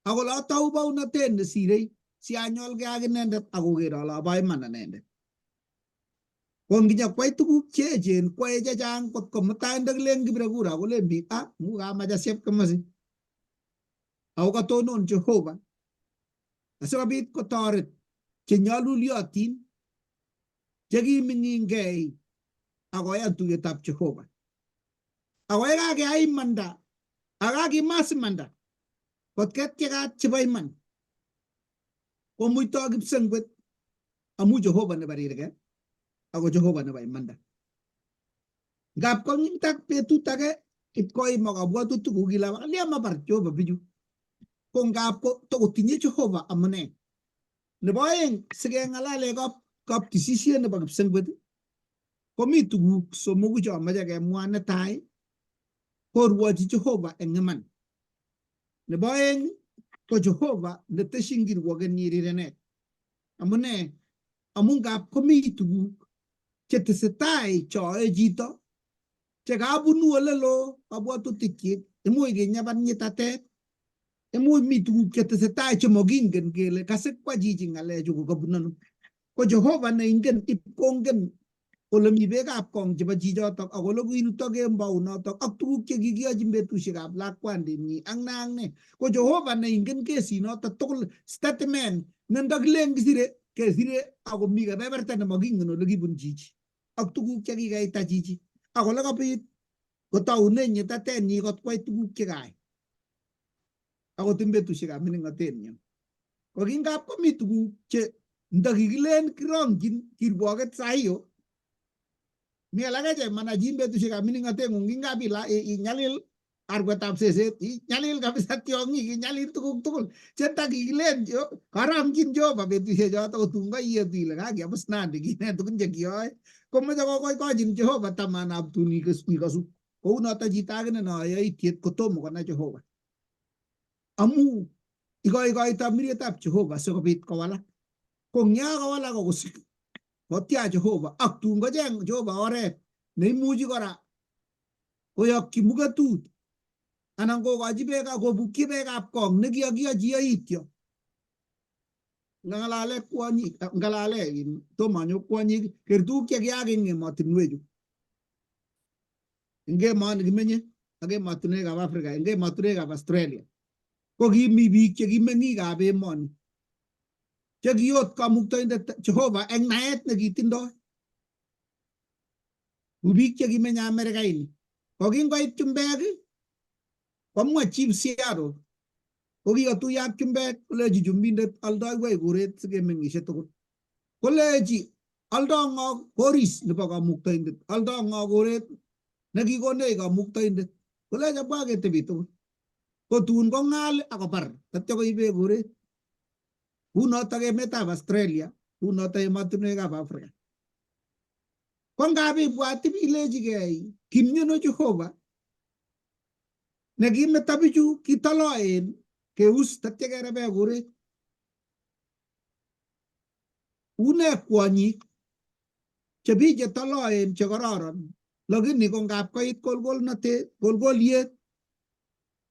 E: akole atou bounotet nesirei sianyolgei ak inendet akoker ale abo iman anendet. Ko nginyokwai tuguk cheechen kwae chechang kot ko mutai ndakilen kipire kura kolen biik ah mu kamach asiep komosi. Ako katonon Jehova asikobit kotoret chenyolulyotin chekiming'inkei akoyan tuyetab Jehova. Ako yekakeyai imanda Akakimas imanda kot ketyekat chebo iman komuito kipsengwet amu Jehova nebo rirge ako Jehova nebo imanda. Ngap kong'intak betut age ipkoima kabwatutik kou kila kalya mabar Jehova bichu. Ko ngap tokotinye Jehova amune. Nebo aeng sikeng'alale kaptisisiet nebo kipsengwet komi tuguk somoku chomoche kemwa. Netai korwochi Jehova eng iman. Nebo aeng ko Jehova neteshin kirwokenyi rirenet. Amune amu ngap komi tuguk chetesetai choe chito chekabunu olelo kabwatutikyik, imuch kinyapan nyitatet, imuch mi tuguk chetesetai chemokingen kele kasikwa chichi ng'alechu kokabun ano. Ko Jehova neingen ipkongen ole mi beekab kong chebo chichotok ak ole kiruto kembounotok ak tuguk chekikiyochin betusiekab lakwandinyi ak ne ak ne. Ko Jehova neingen kesinotok tugul statement ne ndakilen kisire kesire akomi kebeberta nemokingen ole kibun chichi ak tuguk chekikeita chichi ak ole kabit kotoune nyitatenyi kot kwai tuguk chekayai akot eng betusiekab mining'otenyo. Ko kingap komi tuguk che ndakikilen kirongchin kirwoket sahiyo mi alake che manachin betusiekab mining'oteng'ung kingap inyalil arwetab seset inyalil kabisa tiong'ik inyalil tuguk tugul che ndakikilen karongchin Jehova betusiek choto kotun koiyet ile kakiamus Nandi kine tugun chekiyoe komoche kokoikochin Jehova tamanab tun ikosu kounoto chito akine noyoityet kotomo konai Jehova amu ikoikoito mirietab Jehova sikobit kowalak. Ko ngya kowalak akosik kotya Jehova ak tun kocheng Jehova oret neimuchi kora koyokyi muketut anan kokochi beek kobukyi beekab kong nekiyokiyochi yoityo. Ngalale kwonyik, ngalale tomo anyo kwonyik, ker tuguk chekiyaak eng emotinwechu. Eng emoni kimenye ak emotinwekab Africa, eng emotinwekab Australia. Ko kimi biik chekimeng'ikab emoni chekiot kamuktoindet Jehova eng naet nekitindoi. Ku biik chekimenye Amerika ini. Ko kingoit chumbek komwa Chief Seattle ko kikotuiyo ak chumbek kolechi chumbindet aldoiwech koret sikemeng'ishe tugul. Kolechi aldo ng'o koris nebo kamuktoindet, aldo ng'o koret nekikonech kamuktoindet. Kolechi abwa ketebi tugul. Ko tun kong'al akobar tatya koibe koret. Kunotok emetab Australia, kunotok emotinwekab Africa. Ko ngap ibwat ilechigei kimyono Jehova nekimeto bichu kitoloen keus tatya kerebe koret. Une kwonyik che biik chetoloen chekororon lakini ko ngap koit kolkolnotet kolkoliet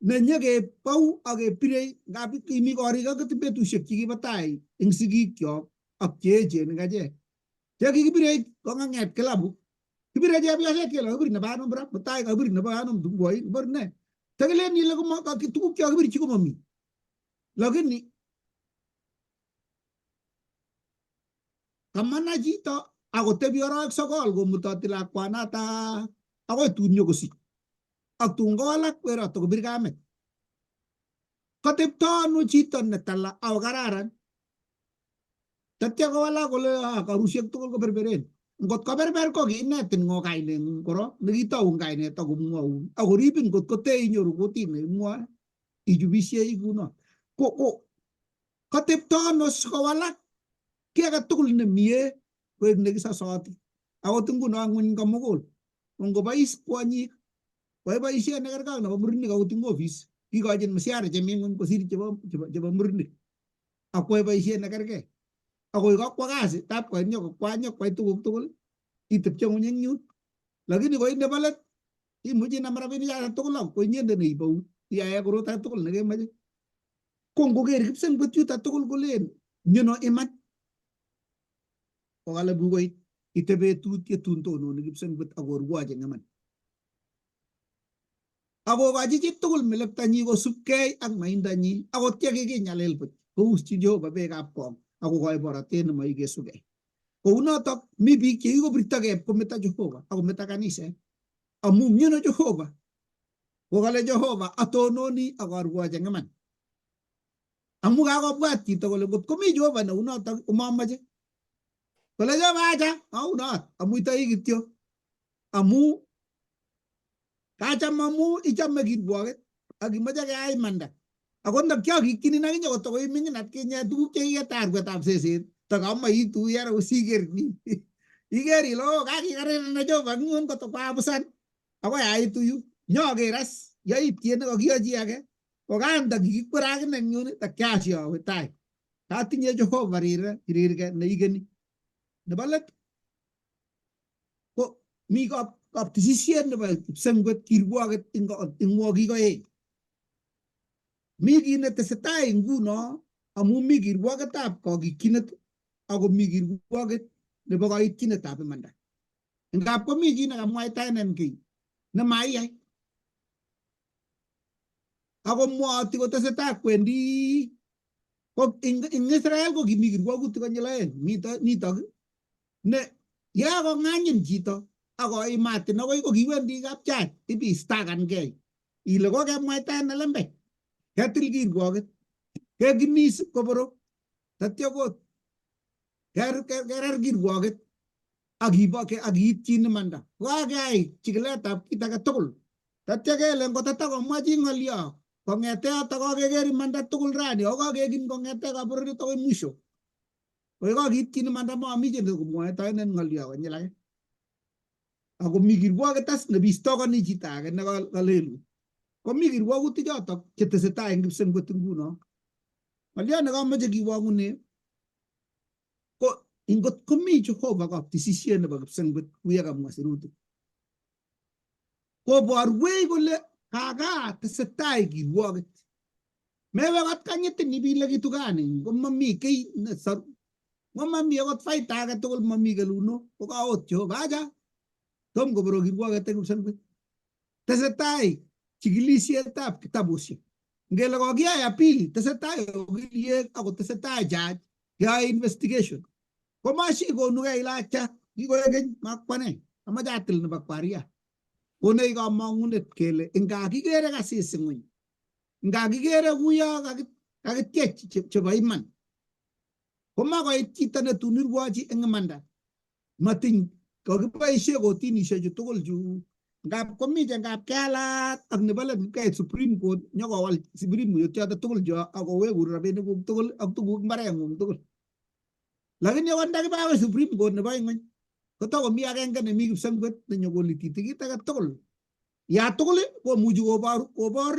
E: nenyekebou ak kepirei ngap kimi korik akot betusiek chekibo tai eng sigikyok ak cheechen eng achek chekikipirei kong'ang'et kilabu kipire chepyoset kele kakibir nebo anom ra mutai kakibir nebo anom tungwoi kibor ne tekilen ile tuguk chekakibirchi komomi lakini kamana chito akotebi arawek sokol komutoti lakwanata akoi tun nyokosich ak tun kowalak weroto kobir kamet. Katepto ano chito netala ako kararan tatya kowalak kole karusiek tugul koberberen. Ngot koberber ko kiinetin ng'o kaineng'ung korok nekitoun kainet akomwoun akoribin kot ko teinyoru kutit nekimwoe ichubisiei kuno. Ko katepto ano sikowalak kiy age tugul nemie koek nekisosoti. Akot nguno ng'weny komugul ngobois kwonyik koyai boisiet nekerkei ak nebo murenik akot eng ofis kikochin mshahara chemi ng'weny kosir chebo murenik ak koyai boisiet nekerkei. Akoi kokwo kasi tab koit nyokokwany nyokwai tuguk tugul itepche ng'weny eng yun. Lakini koi nebo let imuchi inam rabinik choto tugul ak ko inyendet neibou iyae korot age tugul nekemoche. Ko ngoker kipsengwet yuto tugul kolen miono iman. Kokale bukuit ite betut yetun tononi kipsengwet ak korwoch eng iman. Akokochi chi tugul melektanyi kosubkei ak maindanyi akot ye kikinyalil buch kouschi Jehova beekab kong akokoi borotet nemoikesugei. Kounotok mi biik chekikobirtogei kometo Jehova akometo kaniset amu miono Jehova. Ko kale Jehova atononi ak arwoch eng iman. Amu kakobwat chito kole ngot komi Jehova neunotok komamoche. Kole Jehova acha maunot amuitoi kityo amu kacham amu ichome kirwoket ak imoche keyai imanda. Akot nda kiakikyinin akinye kotokoiming'in atkinye tuguk chekiketarwetab seset takamaitu yara usiker ni iker ile oh kakikararana Jehova ng'un kotokwabusan akoi aitu yu nyoker as yaitiet nekokiyochi age kokanda kikikwer akine eng yun takiashe awe tai katinye Jehova rirge rirge neikeni. Nebo let ko mi kaptisisiet nebo kipsengwet kirwoket ing wokik oeng. Mi kit netesetai nguno amu mi kirwoketab kokikyinet ako mi kirwoket nebo kaityinetab imanda. Ngap komi chi nekamwaitaenen kiy nemaiyai akomwaoti kotesetai kwendi ko ing Israel ko kimi kirwokutik konyil oeng nitok ne yekakong'anyin chito akoimatin akoi ko kiwendi kapjudge ibistakan-gei ile kokemwaitaen lembech ketil kirwoket kekimis koborok tatya kot kerer kirwoket ak kiityin imanda kokakeai chikiletab kit age tugul tatya kele ngotatakomwa chi ng'olyo kong'ete yoto kokeker imanda tugul rani ako kakekin kong'ete kabororiet akoi mwisho ko kakiityin imanda mami chi nekomwoitoenen ng'olyo konyil age ako mi kirwoket as nebistokoni chito age nekalelut komi kirwokutik chotok chetesetai eng kipsengwet nguno. Ng'olyo nekamoche kiwong'une ko ingot komi Jehova kaptisisiet nebo kipsengwet kuye kamwa sirutik koborwech kole kaka tesetai kirwoket mewe kot kanyitin ibile kitukani komami kiy nesoru komami akot faida age tugul mami keluno kokaot Jehova acha tom koborok kirwoket eng kipsengwet. Tesetai chikilisietab kitabusiek ngele kokiyai appeal tesetai okiliek ako tesetai judge keyoe investigation komasikonugei ile acha kikoek keny makwane amache atil nebo kwaria konech kamong'unet kele inga kikere kasis ng'weny nga kikere kuyo kakityech chebo iman komakoit chito netun irwochi eng imanda matiny kokiboisie kotinishechu tugul chu ngap komi che ngap kealat ak nebo let keit Supreme Court nyokowal Supreme Court choto tugul cho akowekun rabinikuk tugul ak tuguk mbareng'ung tugul. Lakini akot ndakiba akoi Supreme Court nebo ing'weny kotokomi agenge nemi kipsengwet nenyokolititi kit age tugul. Ya tugul komuchi kobor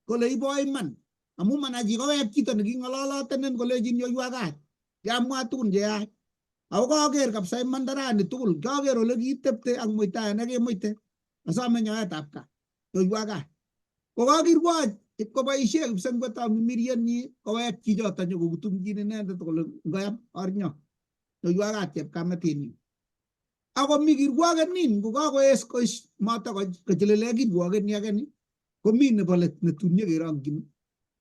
E: kole ibo iman amu manachi kowek chito neking'ololotenen kolechin yoiwa kat kiamwa tugun cheyach ako kaker kabisa imanda rani tugul kaker ole kiitepte ak muitaet nekimuite asome nyoetab kat yoiwa kat kokakirwoch ipkoboisie kipsengwetab mimirienyi kowek chichoto nyokokutumchin inendet kole ngoyam ornyo yoiwa kat chepkametinyu ako mi kirwoket nin kokakoes mato kochilile kirwoket ni age ni komi nebo let netun nyekerongyin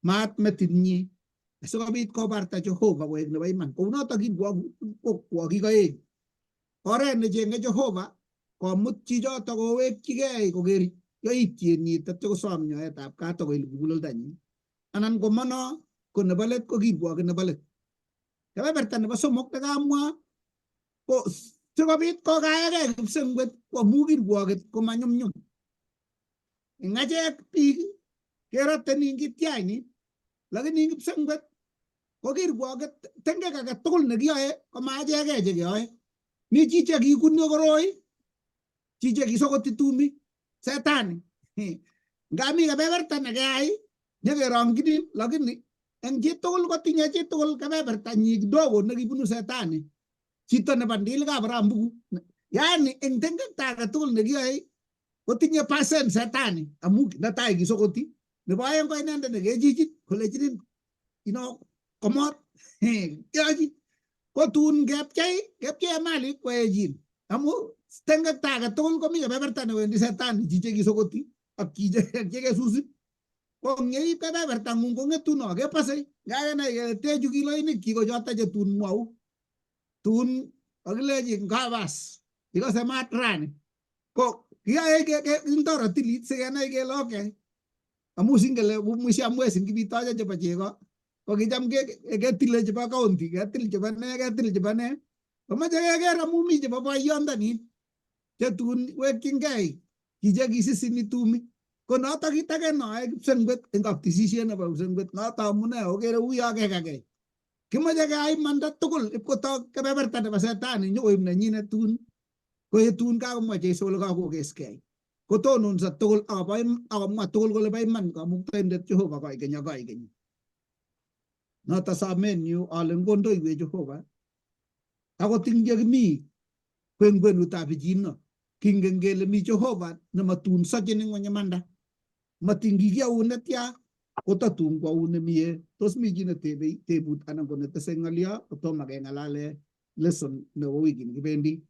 E: maat metinyi asikobit kobarta Jehova koek nebo iman. Kounotok kirwokik oeng. Oret nechenge Jehova komut chichoto kowekchigei koker yoityenyi tatyo kosom nyoetab kat akoil muguleldonyi. Anan komono ko nebo let ko kirwoket nebo let. Kebeberta nebo somok nekamwa ko sikobit kokaekei kipsengwet amu kirwoket komanyumnyum. Eng achek biik kerote nin kitiany lakini eng kipsengwet ko kirwoket tengek age tugul nekiyoe koma achekei chekeyoe. Mi chi chekikunyo koroi, chi chekisokoti tumi, setani. Nga mi kebeberta nekeyai nyekerongchinin lakini eng chitugul kotinye chitugul kebebertanyi kidogo nekibunu setani. Chito nebo ndilikab rambuku. Yani eng tengekta age tugul nekiyoe kotinye percent setani amu netai kisokoti nebo aeng ko inendet nekechichit kolechinin ino komot yochi ko tun kepchei kepchei malik koechin amu tengekta age tugul komi kebeberta newendi setani chiche kisokoti ak chiche chekesusin ko ngeip kebebertang'ung kong'etuno kepasei ngakenai kele techu kiloinik chi ko choto che tun mwau tun kakilechi ngabas ikose mat rani ko Kiyae kindo ratilit sikenai kele okay. Amu singele mwisho ya mwezi ngibitoche chebo chego ko kicham ketile chebo county, ketil chebo ne, ketil chebo ne. Komoche keker amu mi chebo boyondonin chetun wekyingei kiche kisisini tumi. Ko noto kit age noe kipsengwet eng kaptisisiet nebo kipsengwet noto amune okere uyo kekakei. Kimoche keyai imanda tugul ipkotok kebeberta nebo setani nyokoib nenyinet tun ko yetun kakomwa Jesu kole kakokeskei. Kotononso tugul akomwa tugul kole bo iman kamuktaindet Jehova koikeny ak koikeny. Noto somenyu ale ngondoiwech Jehova akot ing yekimi kwenkwenutab pichino kingen kele mi Jehova nematun sochin ing'weny imanda. Matin kikiyaun netya kotatun kwaun nemie. Tos mi chi netebe tebut anan ko netese ng'olyo kotomo keng'alale lesson nebo wikini kibendi.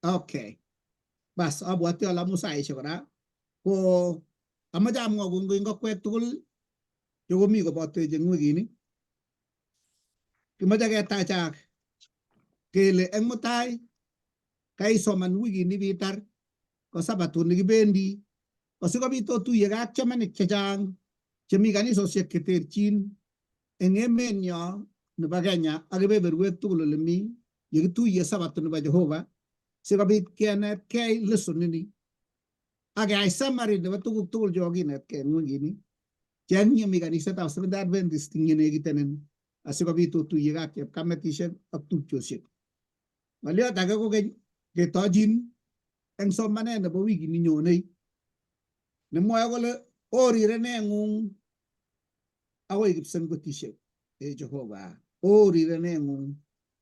E: Okay. Bas abwati ale amu saishek kora ko amache amwa kongoi eng akwek tugul chekomi kobotech eng wikini. Kimoche ketachak kele eng mutai kaisoman wikini bitar ko sabatut nikibendi ko sikobit otuyegei ak chamanik chechang chemi kanisosiek cheterchin eng emenyo nebo Kenya ak kebeberwek tugul ole mi yekituye sabato nebo Jehova sikobit kenetkei lesson ini ak keyai summary nebo tuguk tugul chekokinetkei eng wikini cheng yemi kanisetab Seventh Adventist ing yenekitenen asikobit otuyegei ak chepkametisiek ak tupchosiek. Ng'oliot age kokeny ketochin eng somanet nebo wikini nyonei nemwoe kole o rireneng'ung akoi kipsengwetisiek e Jehova o rireneng'ung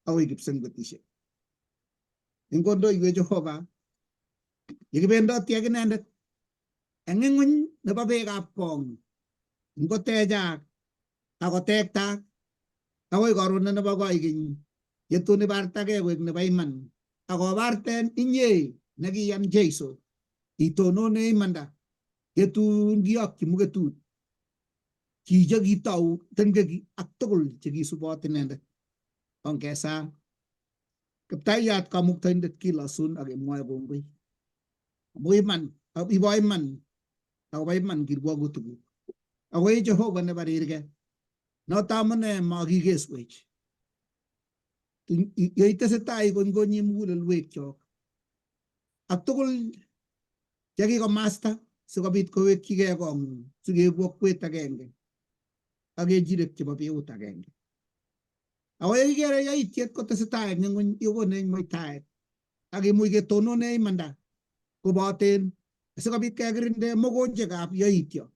E: akoi kipsengwetisiek. Ingondoiwech Jehova yekibendoti ak inendet eng ing'uny nebo beekab kong ngotechak akotektak akoi karonet nebo koikeny yetun ibartagei koek nebo iman akobarten inye nekiyan Jesu itonone imanda yetun kiyokyi muketut chi chekitou tengeki ak tugul chekisubot inendet. Ongesa Kiptayat kamuktaindet kilosun ak kemwoe kongoi. Amu iman, ibo iman, akobo iman kirwogutikuk. Ako ii Jehova nebarirge, noto amune makikeswech. Yeitesetai ikonykonyi mugulelwekchok ak tugul chekikomasta sikobit kowekchigei kong'ung sikeeku okwet agenge ak kechirek chebo biut agenge. Ako yekikere yaityet kotesetai eng ing'uny ikonech muitaet ak imuch ketonone imanda koboten asikobit kekirinde mogonjekab yaityo.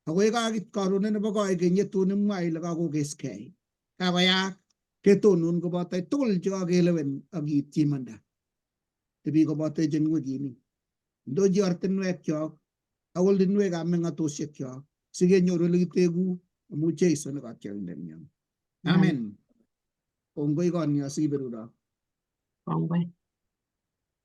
E: Ako yekakit karonet nebo koikeny yetun imwa ile kakokeskei kakoyaak ketonon koboto tugul chekakelewen ak kiityi imanda. Tebi kobotech eng wikini. Indochi ortinwekchok ak oltinwekab meng'atosiekyok sikenyor ole kiteku amu Jesu ne kotiorindenyon. Amen. Kongoi konyo sikiberurok.
C: Kongoi.